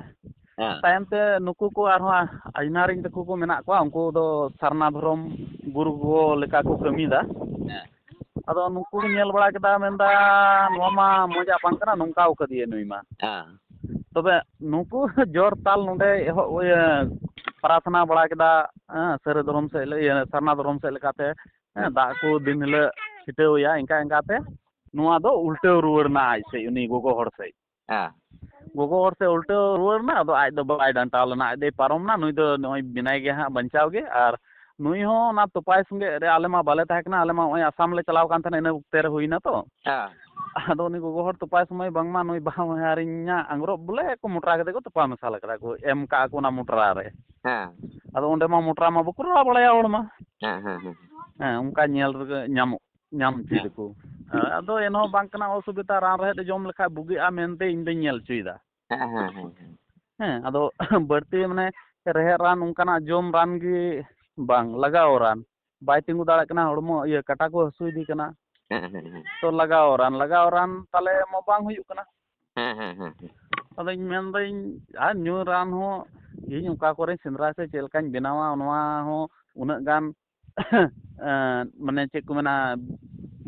ᱦᱮᱸ᱾ ᱛᱟᱭᱚᱢ ᱛᱮ ᱱᱩᱠᱩ ᱠᱚ ᱟᱨᱦᱚᱸ ᱟᱡᱷᱱᱟᱨᱤᱧ ᱛᱟᱠᱚ ᱠᱚ ᱢᱮᱱᱟᱜ ᱠᱚᱣᱟ, ᱩᱱᱠᱩ ᱫᱚ ᱥᱟᱨᱱᱟ ᱫᱷᱚᱨᱚᱢ ᱜᱩᱨᱩ ᱠᱚ ᱞᱮᱠᱟ ᱠᱚ ᱠᱟᱹᱢᱤᱭᱮᱫᱟ᱾ ᱦᱮᱸ᱾ ᱟᱫᱚ ᱱᱩᱠᱩ ᱠᱚ ᱧᱮᱞ ᱵᱟᱲᱟ ᱠᱮᱫᱟ, ᱢᱮᱱᱫᱟ, "ᱱᱚᱣᱟ ᱢᱟ ᱢᱚᱡᱟᱜ ᱵᱟᱝ ᱠᱟᱱᱟ, ᱱᱚᱝᱠᱟ ᱠᱟᱫᱮᱭᱟ ᱱᱩᱭ ᱢᱟ᱾" ᱦᱮᱸ᱾ ᱛᱚᱵᱮ ᱱᱩᱠᱩ ᱡᱚᱨ ᱛᱟᱞ ᱱᱚᱰᱮ ᱮᱦᱚᱵ, ᱤᱭᱟᱹ, ᱯᱨᱟᱨᱛᱷᱱᱟ ᱵᱟᱲᱟ ᱠᱮᱫᱟ, ᱦᱮᱸ, ᱥᱟᱹᱨᱤ ᱫᱷᱚᱨᱚᱢ ᱥᱮᱫ, ᱤᱭᱟᱹ, ᱥᱟᱨᱱᱟ ᱫᱷᱚᱨᱚᱢ ᱥᱮᱫ ᱞᱮᱠᱟᱛᱮ, ᱦᱮᱸ, ᱦᱮᱸ᱾ ᱫᱟᱜ ᱠᱚ ᱫᱤᱱ ᱦᱤᱞᱳᱜ ᱪᱷᱤᱴᱟᱹᱣ ᱟᱭᱟ, ᱤᱱᱠᱟ ᱤᱱᱠᱟᱛᱮ ᱱᱚᱣᱟ ᱫᱚ ᱩᱞᱴᱟᱹᱣ ᱨᱩᱣᱟᱹᱲ ᱮᱱᱟ ᱟᱡ ᱥᱮᱫ, ᱩᱱᱤ ᱜᱚᱜᱚ ᱦᱚᱲ ᱥᱮᱫ᱾ ᱦᱮᱸ᱾ ᱜᱚᱜᱚ ᱦᱚᱲ ᱥᱮᱫ ᱩᱞᱴᱟᱹᱣ ᱨᱩᱣᱟᱹᱲ ᱮᱱᱟ, ᱟᱫᱚ ᱟᱡ ᱫᱚ ᱵᱟᱭ ᱰᱟᱱᱴᱟᱣ ᱞᱮᱱᱟ, ᱟᱡ ᱫᱚᱭ ᱯᱟᱨᱚᱢ ᱮᱱᱟ, ᱱᱩᱭ ᱫᱚ ᱱᱚᱜᱼᱚᱭ ᱢᱮᱱᱟᱭ ᱜᱮᱭᱟ ᱦᱟᱸᱜ ᱵᱟᱧᱪᱟᱣ ᱜᱮ, ᱟᱨ ᱱᱩᱭ ᱦᱚᱸ ᱚᱱᱟ ᱛᱚᱯᱟᱭ ᱥᱚᱸᱜᱮ ᱨᱮ ᱟᱞᱮ ᱢᱟ ᱵᱟᱞᱮ ᱛᱟᱦᱮᱸ ᱠᱟᱱᱟ, ᱟᱞᱮ ᱢᱟ ᱱᱚᱜᱼᱚᱭ ᱟᱥᱟᱢ ᱞᱮ ᱪᱟᱞᱟᱣ ᱠᱟᱱ ᱛᱟᱦᱮᱱᱟ, ᱤᱱᱟᱹ ᱚᱠᱛᱮ ᱨᱮ ᱦᱩᱭᱱᱟ ᱛᱚ᱾ ᱦᱮᱸ᱾ ᱟᱫᱚ ᱩᱱᱤ ᱜᱚᱜᱚ ᱦᱚᱲ ᱛᱚᱯᱟᱭ ᱥᱚᱢᱚᱭ ᱵᱟᱝᱢᱟ ᱱᱩᱭ ᱵᱟᱦᱟ ᱦᱚᱧᱦᱟᱨᱤᱧᱟᱜ ᱟᱝᱨᱚᱵ ᱵᱚᱞᱮ ᱠᱚ ᱢᱚᱴᱨᱟ ᱠᱟᱛᱮ ᱠᱚ ᱛᱚᱯᱟ ᱢᱮᱥᱟᱞ ᱠᱟᱫᱟ ᱠᱚ, ᱮᱢ ᱠᱟᱜᱼᱟ ᱠᱚ ᱚᱱᱟ ᱢᱚᱴᱨᱟ ᱨᱮ᱾ ᱦᱮᱸ᱾ ᱟᱫᱚ ᱚᱸᱰᱮ ᱢᱟ ᱢᱚᱴᱨᱟ ᱢᱟ ᱵᱟᱠᱚ ᱨᱟᱲᱟ ᱵᱟᱲᱟᱭᱟ ᱦᱚᱲ ᱢᱟ᱾ ᱦᱮᱸ, ᱦᱮᱸ, ᱦᱮᱸ᱾ ᱦᱮᱸ, ᱚᱱᱠᱟ ᱧᱮᱞ ᱨᱮᱜᱮ ᱧᱟᱢᱚᱜ, ᱧᱟᱢ ᱦᱚᱪᱚᱭ ᱦᱮᱸ᱾ ᱫᱟᱠᱚ᱾ ᱦᱮᱸ, ᱟᱫᱚ ᱮᱱᱦᱚᱸ ᱵᱟᱝ ᱠᱟᱱᱟ ᱚᱥᱩᱵᱤᱫᱷᱟ, ᱨᱟᱱ ᱨᱮᱦᱮᱫ ᱡᱚᱢ ᱞᱮᱠᱷᱟᱡ ᱵᱩᱜᱤᱜᱼᱟ ᱢᱮᱱᱛᱮ ᱤᱧ ᱫᱚᱧ ᱧᱮᱞ ᱦᱚᱪᱚᱭᱮᱫᱟ᱾ ᱦᱮᱸ, ᱦᱮᱸ, ᱦᱮᱸ, ᱦᱮᱸ᱾ ᱦᱮᱸ, ᱟᱫᱚ ᱵᱟᱹᱲᱛᱤ ᱢᱟᱱᱮ ᱨᱮᱦᱮᱫ ᱨᱟᱱ ᱚᱱᱠᱟᱱᱟᱜ ᱡᱚᱢ ᱨᱟᱱ ᱜᱮ ᱵᱟᱝ, ᱞᱟᱜᱟᱣ ᱨᱟᱱ᱾ ᱵᱟᱭ ᱛᱤᱸᱜᱩ ᱫᱟᱲᱮᱭᱟᱜ ᱠᱟᱱᱟ, ᱦᱚᱲᱢᱚ ᱤᱭᱟᱹ ᱠᱟᱴᱟ ᱠᱚ ᱦᱟᱹᱥᱩ ᱤᱫᱤ ᱠᱟᱱᱟ᱾ ᱦᱮᱸ, ᱦᱮᱸ, ᱦᱮᱸ᱾ ᱛᱚ ᱞᱟᱜᱟᱣ ᱨᱟᱱ, ᱞᱟᱜᱟᱣ ᱨᱟᱱ ᱛᱟᱦᱞᱮ ᱢᱟ ᱵᱟᱝ ᱦᱩᱭᱩᱜ ᱠᱟᱱᱟ᱾ ᱦᱮᱸ, ᱦᱮᱸ, ᱦᱮᱸ, ᱦᱮᱸ᱾ ᱟᱫᱚᱧ ᱢᱮᱱᱫᱟᱹᱧ, ᱟᱨ ᱧᱩ ᱨᱟᱱ ᱦᱚᱸ ᱤᱧ ᱚᱠᱟ ᱠᱚᱨᱮᱧ ᱥᱮᱸᱫᱽᱨᱟ ᱥᱮ ᱪᱮᱫ ᱞᱮᱠᱟᱧ ᱵᱮᱱᱟᱣᱟ, ᱱᱚᱣᱟ ᱦᱚᱸ ᱩᱱᱟᱹᱜ ᱜᱟᱱ ᱮᱸ, ᱢᱟᱱᱮ ᱪᱮᱫ ᱠᱚ ᱢᱮᱱᱟ,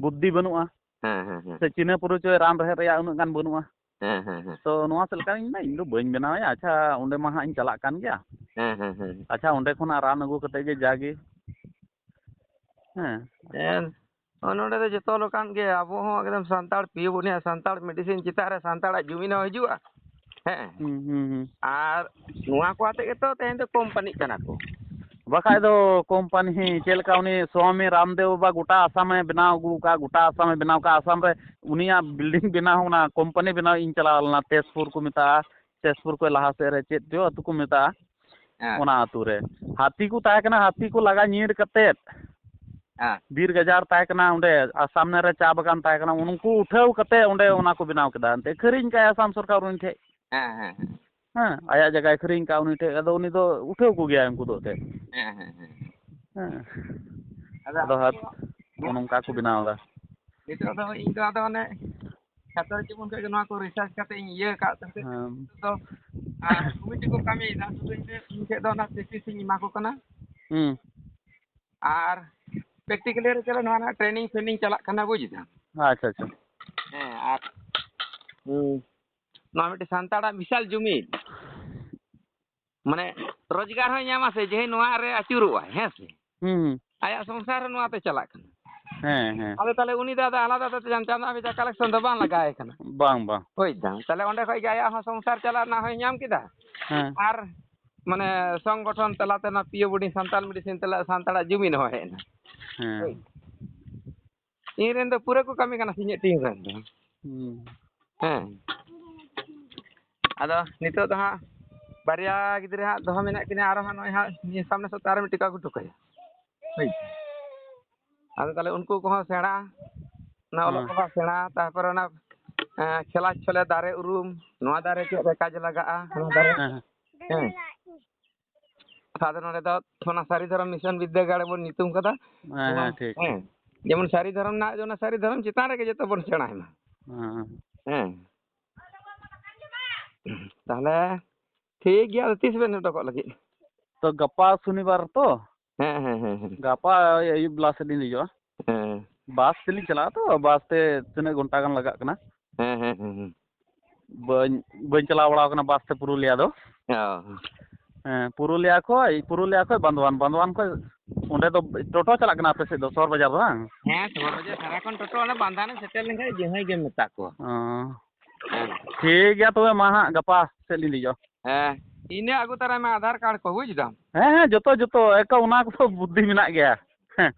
ᱵᱩᱫᱽᱫᱷᱤ ᱵᱟᱹᱱᱩᱜᱼᱟ᱾ ᱦᱮᱸ, ᱦᱮᱸ, ᱦᱮᱸ᱾ ᱥᱮ ᱪᱤᱱᱦᱟᱹ ᱯᱚᱨᱤᱪᱚᱭ ᱨᱟᱱ ᱨᱮᱦᱮᱫ ᱨᱮᱭᱟᱜ ᱩᱱᱟᱹᱜ ᱜᱟᱱ ᱵᱟᱹᱱᱩᱜᱼᱟ᱾ ᱦᱮᱸ, ᱦᱮᱸ, ᱦᱮᱸ᱾ ᱛᱚ ᱱᱚᱣᱟ ᱪᱮᱫ ᱞᱮᱠᱟᱧ ᱢᱮᱱᱫᱟ, ᱤᱧ ᱫᱚ ᱵᱟᱹᱧ ᱵᱮᱱᱟᱣᱟ, ᱟᱪᱪᱷᱟ, ᱚᱸᱰᱮ ᱢᱟ ᱦᱟᱸᱜ ᱤᱧ ᱪᱟᱞᱟᱜ ᱠᱟᱱ ᱜᱮᱭᱟ᱾ ᱦᱮᱸ, ᱦᱮᱸ, ᱦᱮᱸ᱾ ᱟᱪᱪᱷᱟ, ᱚᱸᱰᱮ ᱠᱷᱚᱱᱟᱜ ᱨᱟᱱ ᱟᱹᱜᱩ ᱠᱟᱛᱮ ᱜᱮ ᱡᱟᱜᱮ᱾ ᱦᱮᱸ᱾ ᱦᱮᱸ, ᱱᱚᱰᱮ ᱫᱚ ᱡᱚᱛᱚ ᱞᱮᱠᱟᱱ ᱜᱮ, ᱟᱵᱚ ᱦᱚᱸ ᱮᱠᱫᱚᱢ ᱥᱟᱱᱛᱟᱲ ᱯᱤᱭᱳ ᱵᱚᱱᱮᱭᱟ, ᱥᱟᱱᱛᱟᱲ medicine ᱪᱮᱛᱟᱱ ᱨᱮ ᱥᱟᱱᱛᱟᱲᱟᱜ ᱡᱩᱢᱤᱱ ᱦᱚᱸ ᱦᱤᱡᱩᱜᱼᱟ᱾ ᱦᱮᱸ᱾ ᱦᱩᱸ, ᱦᱩᱸ, ᱦᱩᱸ᱾ ᱟᱨ ᱱᱚᱣᱟ ᱠᱚ ᱟᱛᱮ ᱜᱮᱛᱚ ᱛᱮᱦᱮᱧ ᱫᱚ ᱠᱳᱢᱯᱟᱱᱤᱜ ᱠᱟᱱᱟ ᱠᱚ᱾ ᱵᱟᱠᱷᱟᱡ ᱫᱚ ᱠᱳᱢᱯᱟᱱᱤ ᱪᱮᱫ ᱞᱮᱠᱟ ᱩᱱᱤ ᱥᱣᱟᱢᱤ ᱨᱟᱢᱫᱮᱵ ᱵᱟᱵᱟ ᱜᱚᱴᱟ ᱟᱥᱟᱢᱮ ᱵᱮᱱᱟᱣ ᱟᱹᱜᱩ ᱟᱠᱟᱫ, ᱜᱚᱴᱟ ᱟᱥᱟᱢᱮ ᱵᱮᱱᱟᱣ ᱟᱠᱟᱫ᱾ ᱟᱥᱟᱢ ᱨᱮ ᱩᱱᱤᱭᱟᱜ ᱵᱤᱞᱰᱤᱝ ᱵᱮᱱᱟᱣ, ᱚᱱᱟ ᱠᱳᱢᱯᱟᱱᱤ ᱵᱮᱱᱟᱣ ᱤᱧ ᱪᱟᱞᱟᱣ ᱞᱮᱱᱟ, ᱛᱮᱡᱽᱯᱩᱨ ᱠᱚ ᱢᱮᱛᱟᱜᱼᱟ, ᱛᱮᱡᱽᱯᱩᱨ ᱠᱷᱚᱱ ᱞᱟᱦᱟ ᱥᱮᱫ ᱨᱮ ᱪᱮᱫ ᱪᱚ ᱟᱹᱛᱩ ᱠᱚ ᱢᱮᱛᱟᱜᱼᱟ᱾ ᱦᱮᱸ᱾ ᱚᱱᱟ ᱟᱹᱛᱩ ᱨᱮ ᱦᱟᱹᱛᱤ ᱠᱚ ᱛᱟᱦᱮᱸ ᱠᱟᱱᱟ, ᱦᱟᱹᱛᱤ ᱠᱚ ᱞᱟᱜᱟ ᱧᱤᱨ ᱠᱟᱛᱮᱫ ᱦᱮᱸ᱾ ᱵᱤᱨ ᱜᱟᱡᱟᱲ ᱛᱟᱦᱮᱸ ᱠᱟᱱᱟ, ᱚᱸᱰᱮ ᱟᱨ ᱥᱟᱢᱱᱮ ᱨᱮ ᱪᱟ ᱵᱟᱜᱟᱱ ᱛᱟᱦᱮᱸ ᱠᱟᱱᱟ, ᱩᱱᱠᱩ ᱩᱴᱷᱟᱹᱣ ᱠᱟᱛᱮᱫ ᱚᱸᱰᱮ ᱚᱱᱟ ᱠᱚ ᱵᱮᱱᱟᱣ ᱠᱮᱫᱟ᱾ ᱮᱱᱛᱮᱫ ᱟᱹᱠᱷᱨᱤᱧ ᱠᱟᱜᱼᱟᱭ ᱟᱥᱟᱢ ᱥᱚᱨᱠᱟᱨ ᱩᱱᱤ ᱴᱷᱮᱡ᱾ ᱦᱮᱸ, ᱦᱮᱸ, ᱦᱮᱸ᱾ ᱦᱮᱸ, ᱟᱭᱟᱜ ᱡᱟᱭᱜᱟᱭ ᱟᱹᱠᱷᱨᱤᱧ ᱠᱟᱜᱼᱟ ᱩᱱᱤ ᱴᱷᱮᱡ, ᱟᱫᱚ ᱩᱱᱤ ᱫᱚ ᱩᱴᱷᱟᱹᱣ ᱠᱚᱜᱮᱭᱟᱭ ᱩᱱᱠᱩ ᱫᱚ ᱮᱱᱛᱮᱫ᱾ ᱦᱮᱸ, ᱦᱮᱸ, ᱦᱮᱸ᱾ ᱦᱮᱸ᱾ ᱟᱫᱚ ᱟᱫᱚ ᱦᱟᱸᱜ ᱱᱚᱜᱼᱚ ᱱᱚᱝᱠᱟ ᱠᱚ ᱵᱮᱱᱟᱣ ᱮᱫᱟ᱾ ᱱᱤᱛᱚᱜ ᱫᱚ ᱤᱧ ᱫᱚ ᱟᱫᱚ ᱚᱱᱮ ᱪᱷᱟᱛᱨᱚ ᱡᱤᱵᱚᱱ ᱠᱷᱚᱡ ᱜᱮ ᱱᱚᱣᱟ ᱠᱚ ᱨᱤᱥᱟᱨᱪ ᱠᱟᱛᱮ ᱤᱧ ᱤᱭᱟᱹ ᱟᱠᱟᱫ ᱛᱮ ᱦᱮᱸ᱾ ᱱᱤᱛᱚᱜ ᱫᱚ, ᱟᱨ ᱠᱚᱢᱤᱴᱤ ᱠᱚ ᱠᱟᱹᱢᱤᱭᱮᱫᱟ, ᱥᱩᱫᱷᱩ ᱤᱧ ᱫᱚ ᱤᱧ ᱴᱷᱮᱡ ᱫᱚ ᱚᱱᱟ ᱛᱷᱤᱥᱤᱥ ᱤᱧ ᱮᱢᱟ ᱠᱚ ᱠᱟᱱᱟ᱾ ᱦᱩᱸ᱾ ᱟᱨ ᱯᱨᱮᱠᱴᱤᱠᱟᱞᱤ ᱨᱮ ᱪᱚᱞᱚ ᱱᱚᱣᱟ ᱨᱮᱱᱟᱜ ᱴᱨᱮᱱᱤᱝ ᱯᱷᱮᱱᱤᱝ ᱪᱟᱞᱟᱜ ᱠᱟᱱᱟ, ᱵᱩᱡᱽ ᱫᱟᱢ᱾ ᱟᱪᱪᱷᱟ, ᱟᱪᱪᱷᱟ᱾ ᱦᱮᱸ, ᱟᱨ, ᱦᱩᱸ, ᱱᱚᱣᱟ ᱢᱤᱫᱴᱮᱱ ᱥᱟᱱᱛᱟᱲᱟᱜ ᱵᱤᱥᱟᱞ ᱡᱩᱢᱤᱫ, ᱢᱟᱱᱮ, ᱨᱳᱡᱽᱜᱟᱨ ᱦᱚᱸᱭ ᱧᱟᱢᱟ ᱥᱮ, ᱡᱮ ᱱᱚᱣᱟ ᱨᱮ ᱟᱹᱪᱩᱨᱚᱜᱼᱟᱭ, ᱦᱮᱸ ᱥᱮ? ᱦᱩᱸ, ᱦᱩᱸ᱾ ᱟᱭᱟᱜ ᱥᱚᱝᱥᱟᱨ ᱦᱚᱸ ᱱᱚᱣᱟ ᱛᱮ ᱪᱟᱞᱟᱜ ᱠᱟᱱᱟ᱾ ᱦᱮᱸ, ᱦᱮᱸ᱾ ᱟᱫᱚ ᱛᱟᱦᱞᱮ ᱩᱱᱤ ᱫᱚ ᱟᱫᱚ ᱟᱞᱟᱫᱟ ᱫᱚ ᱪᱟᱸᱫᱟ ᱵᱷᱮᱫᱟ ᱠᱟᱞᱮᱠᱥᱚᱱ ᱫᱚ ᱵᱟᱝ ᱞᱟᱜᱟᱣ ᱟᱭ ᱠᱟᱱᱟ᱾ ᱵᱟᱝ, ᱵᱟᱝ᱾ ᱦᱳᱭ ᱫᱟᱢ᱾ ᱛᱟᱦᱞᱮ ᱚᱸᱰᱮ ᱠᱷᱚᱡ ᱜᱮ ᱟᱭᱟᱜ ᱦᱚᱸ ᱥᱚᱝᱥᱟᱨ ᱪᱟᱞᱟᱜ ᱨᱮᱱᱟᱜ ᱦᱚᱸᱭ ᱧᱟᱢ ᱠᱮᱫᱟ᱾ ᱦᱮᱸ᱾ ᱟᱨ ᱢᱟᱱᱮ ᱥᱚᱝᱜᱚᱴᱷᱚᱱ ᱛᱟᱞᱟᱛᱮ ᱱᱚᱣᱟ ᱯᱤᱭᱳ ᱵᱳᱨᱰᱤᱝ ᱥᱟᱱᱛᱟᱲ ᱢᱮᱰᱤᱥᱤᱱ ᱛᱟᱞᱟ ᱥᱟᱱᱛᱟᱲᱟᱜ ᱡᱩᱢᱤᱫ ᱦᱚᱸ ᱦᱮᱡ ᱮᱱᱟ᱾ ᱦᱮᱸ᱾ ᱦᱳᱭ᱾ ᱤᱧ ᱨᱮᱱ ᱫᱚ ᱯᱩᱨᱟᱹ ᱠᱚ ᱠᱟᱹᱢᱤ ᱠᱟᱱᱟ ᱥᱮ ᱤᱧᱟᱹᱜ ᱴᱤᱢ ᱨᱮᱱ ᱫᱚ᱾ ᱦᱩᱸ᱾ ᱦᱮᱸ᱾ ᱟᱫᱚ ᱱᱤᱛᱚᱜ ᱫᱚ ᱦᱟᱸᱜ ᱵᱟᱨᱭᱟ ᱜᱤᱫᱽᱨᱟᱹ ᱦᱟᱸᱜ ᱫᱚᱦᱚ ᱢᱮᱱᱟᱜ ᱠᱤᱱᱟ, ᱟᱨᱚ ᱦᱟᱸᱜ ᱱᱚᱜᱼᱚᱭ ᱦᱟᱸᱜ ᱱᱤᱭᱟᱹ ᱥᱟᱢᱱᱮ ᱥᱚᱯᱛᱟᱦᱚ ᱨᱮ ᱢᱤᱫᱴᱤᱡ ᱠᱚ ᱟᱹᱜᱩ ᱦᱚᱴᱚ ᱠᱟᱭᱟ᱾ ᱦᱳᱭ᱾ ᱟᱫᱚ ᱛᱟᱦᱞᱮ ᱩᱱᱠᱩ ᱠᱚᱦᱚᱸ ᱥᱮᱬᱟ, ᱚᱱᱟ ᱚᱞᱚᱜ ᱦᱮᱸ᱾ ᱯᱟᱲᱦᱟᱜ ᱥᱮᱬᱟ, ᱛᱟᱨᱯᱚᱨᱮ ᱚᱱᱟ, ᱮᱸ, ᱠᱷᱮᱞᱟ ᱪᱷᱚᱞᱮ ᱫᱟᱨᱮ ᱩᱨᱩᱢ, ᱱᱚᱣᱟ ᱫᱟᱨᱮ ᱪᱮᱫ ᱨᱮ ᱠᱟᱡᱽ ᱞᱟᱜᱟᱜᱼᱟ, ᱦᱟᱱᱟ ᱫᱟᱨᱮ᱾ ᱦᱮᱸ, ᱦᱮᱸ᱾ ᱦᱮᱸ᱾ ᱟᱫᱚ ᱱᱚᱰᱮ ᱫᱚ ᱚᱱᱟ ᱥᱟᱹᱨᱤ ᱫᱷᱚᱨᱚᱢ ᱢᱤᱥᱚᱱ ᱵᱤᱨᱫᱟᱹᱜᱟᱲ ᱵᱚᱱ ᱧᱩᱛᱩᱢ ᱠᱟᱫᱟ᱾ ᱦᱮᱸ, ᱡᱮᱢᱚᱱ, ᱦᱮᱸ, ᱴᱷᱤᱠ, ᱦᱮᱸ, ᱴᱷᱤᱠ᱾ ᱡᱮᱢᱚᱱ ᱥᱟᱹᱨᱤ ᱫᱷᱚᱨᱚᱢ ᱨᱮᱱᱟᱜ, ᱚᱱᱟ ᱥᱟᱹᱨᱤ ᱫᱷᱚᱨᱚᱢ ᱪᱮᱛᱟᱱ ᱨᱮᱜᱮ ᱡᱚᱛᱚ ᱵᱚᱱ ᱥᱮᱬᱟᱭ ᱢᱟ᱾ ᱦᱮᱸ᱾ ᱦᱮᱸ᱾ ᱛᱟᱦᱞᱮ ᱴᱷᱤᱠ ᱜᱮᱭᱟ, ᱟᱫᱚ ᱛᱤᱥ ᱵᱮᱱ ᱩᱰᱩᱠᱚᱜ ᱞᱟᱹᱜᱤᱫ? ᱛᱚ, ᱜᱟᱯᱟ ᱥᱚᱱᱤᱵᱟᱨ ᱛᱚ᱾ ᱦᱮᱸ, ᱦᱮᱸ, ᱦᱮᱸ, ᱦᱮᱸ᱾ ᱜᱟᱯᱟ ᱳᱭ ᱟᱹᱭᱩᱵ ᱵᱮᱞᱟ ᱥᱮᱫ ᱞᱤᱧ ᱦᱤᱡᱩᱜᱼᱟ᱾ ᱦᱮᱸ᱾ ᱵᱟᱥ ᱛᱮᱞᱤᱧ ᱪᱟᱞᱟᱜᱼᱟ ᱛᱚ, ᱵᱟᱥ ᱛᱮ ᱛᱤᱱᱟᱹᱜ ᱜᱷᱚᱱᱴᱟ ᱜᱟᱱ ᱞᱟᱜᱟᱜ ᱠᱟᱱᱟ᱾ ᱦᱮᱸ, ᱦᱮᱸ, ᱦᱮᱸ, ᱦᱮᱸ᱾ ᱵᱟᱹᱧ, ᱵᱟᱹᱧ ᱪᱟᱞᱟᱣ ᱵᱟᱲᱟ ᱟᱠᱟᱱᱟ ᱵᱟᱥ ᱛᱮ ᱯᱩᱨᱩᱞᱤᱭᱟ ᱫᱚ᱾ ᱚ᱾ ᱦᱮᱸ, ᱯᱩᱨᱩᱞᱤᱭᱟ ᱠᱷᱚᱡ, ᱯᱩᱨᱩᱞᱤᱭᱟ ᱠᱷᱚᱡ ᱵᱟᱱᱫᱳᱣᱟᱱ, ᱵᱟᱱᱫᱳᱣᱟᱱ ᱠᱷᱚᱡ ᱚᱸᱰᱮ ᱫᱚ ᱴᱳᱴᱳ ᱪᱟᱞᱟᱜ ᱠᱟᱱᱟ ᱟᱯᱮ ᱥᱮᱫ ᱫᱚ, ᱥᱚᱦᱚᱨ ᱵᱟᱡᱟᱨ ᱫᱚ ᱵᱟᱝ? ᱦᱮᱸ, ᱥᱚᱦᱚᱨ ᱵᱟᱡᱟᱨ ᱥᱟᱨᱟᱠᱷᱚᱱ ᱴᱳᱴᱳ, ᱚᱱᱟ ᱵᱟᱱᱫᱳᱣᱟᱱ ᱮᱢ ᱥᱮᱴᱮᱨ ᱞᱮᱱᱠᱷᱟᱱ ᱡᱟᱹᱦᱟᱹᱭ ᱜᱮᱢ ᱢᱮᱛᱟ ᱠᱚᱣᱟ᱾ ᱚ᱾ ᱦᱮᱸ᱾ ᱴᱷᱤᱠ ᱜᱮᱭᱟ ᱛᱚᱵᱮ, ᱢᱟ ᱦᱟᱸᱜ ᱜᱟᱯᱟ ᱥᱮᱫ ᱞᱤᱧ ᱦᱤᱡᱩᱜᱼᱟ᱾ ᱦᱮᱸ, ᱤᱱᱟᱹ ᱟᱹᱜᱩ ᱛᱟᱨᱟᱭ ᱢᱮ, ᱟᱫᱷᱟᱨ ᱠᱟᱨᱰ ᱠᱚ, ᱵᱩᱡᱽ ᱫᱟᱢ? ᱦᱮᱸ, ᱦᱮᱸ, ᱡᱚᱛᱚ, ᱡᱚᱛᱚ, ᱮᱠᱟ ᱚᱱᱟ ᱠᱚᱫᱚ ᱵᱩᱫᱽᱫᱷᱤ ᱢᱮᱱᱟᱜ ᱜᱮᱭᱟ᱾ ᱦᱮᱸ᱾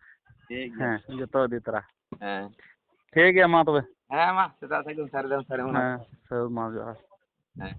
ᱴᱷᱤᱠ ᱜᱮᱭᱟ᱾ ᱦᱮᱸ, ᱡᱚᱛᱚ ᱤᱫᱤ ᱛᱚᱨᱟ᱾ ᱦᱮᱸ᱾ ᱴᱷᱤᱠ ᱜᱮᱭᱟ, ᱢᱟ ᱛᱚᱵᱮ᱾ ᱦᱮᱸ, ᱢᱟ, ᱥᱮᱛᱟᱜ ᱥᱟᱹᱜᱩᱱ, ᱥᱟᱹᱨᱤ ᱫᱚᱢ ᱥᱟᱹᱨᱤ ᱢᱟ᱾ ᱦᱮᱸ, ᱥᱟᱹᱜᱩᱱ, ᱢᱟ, ᱡᱚᱦᱟᱨ᱾ ᱦᱮᱸ᱾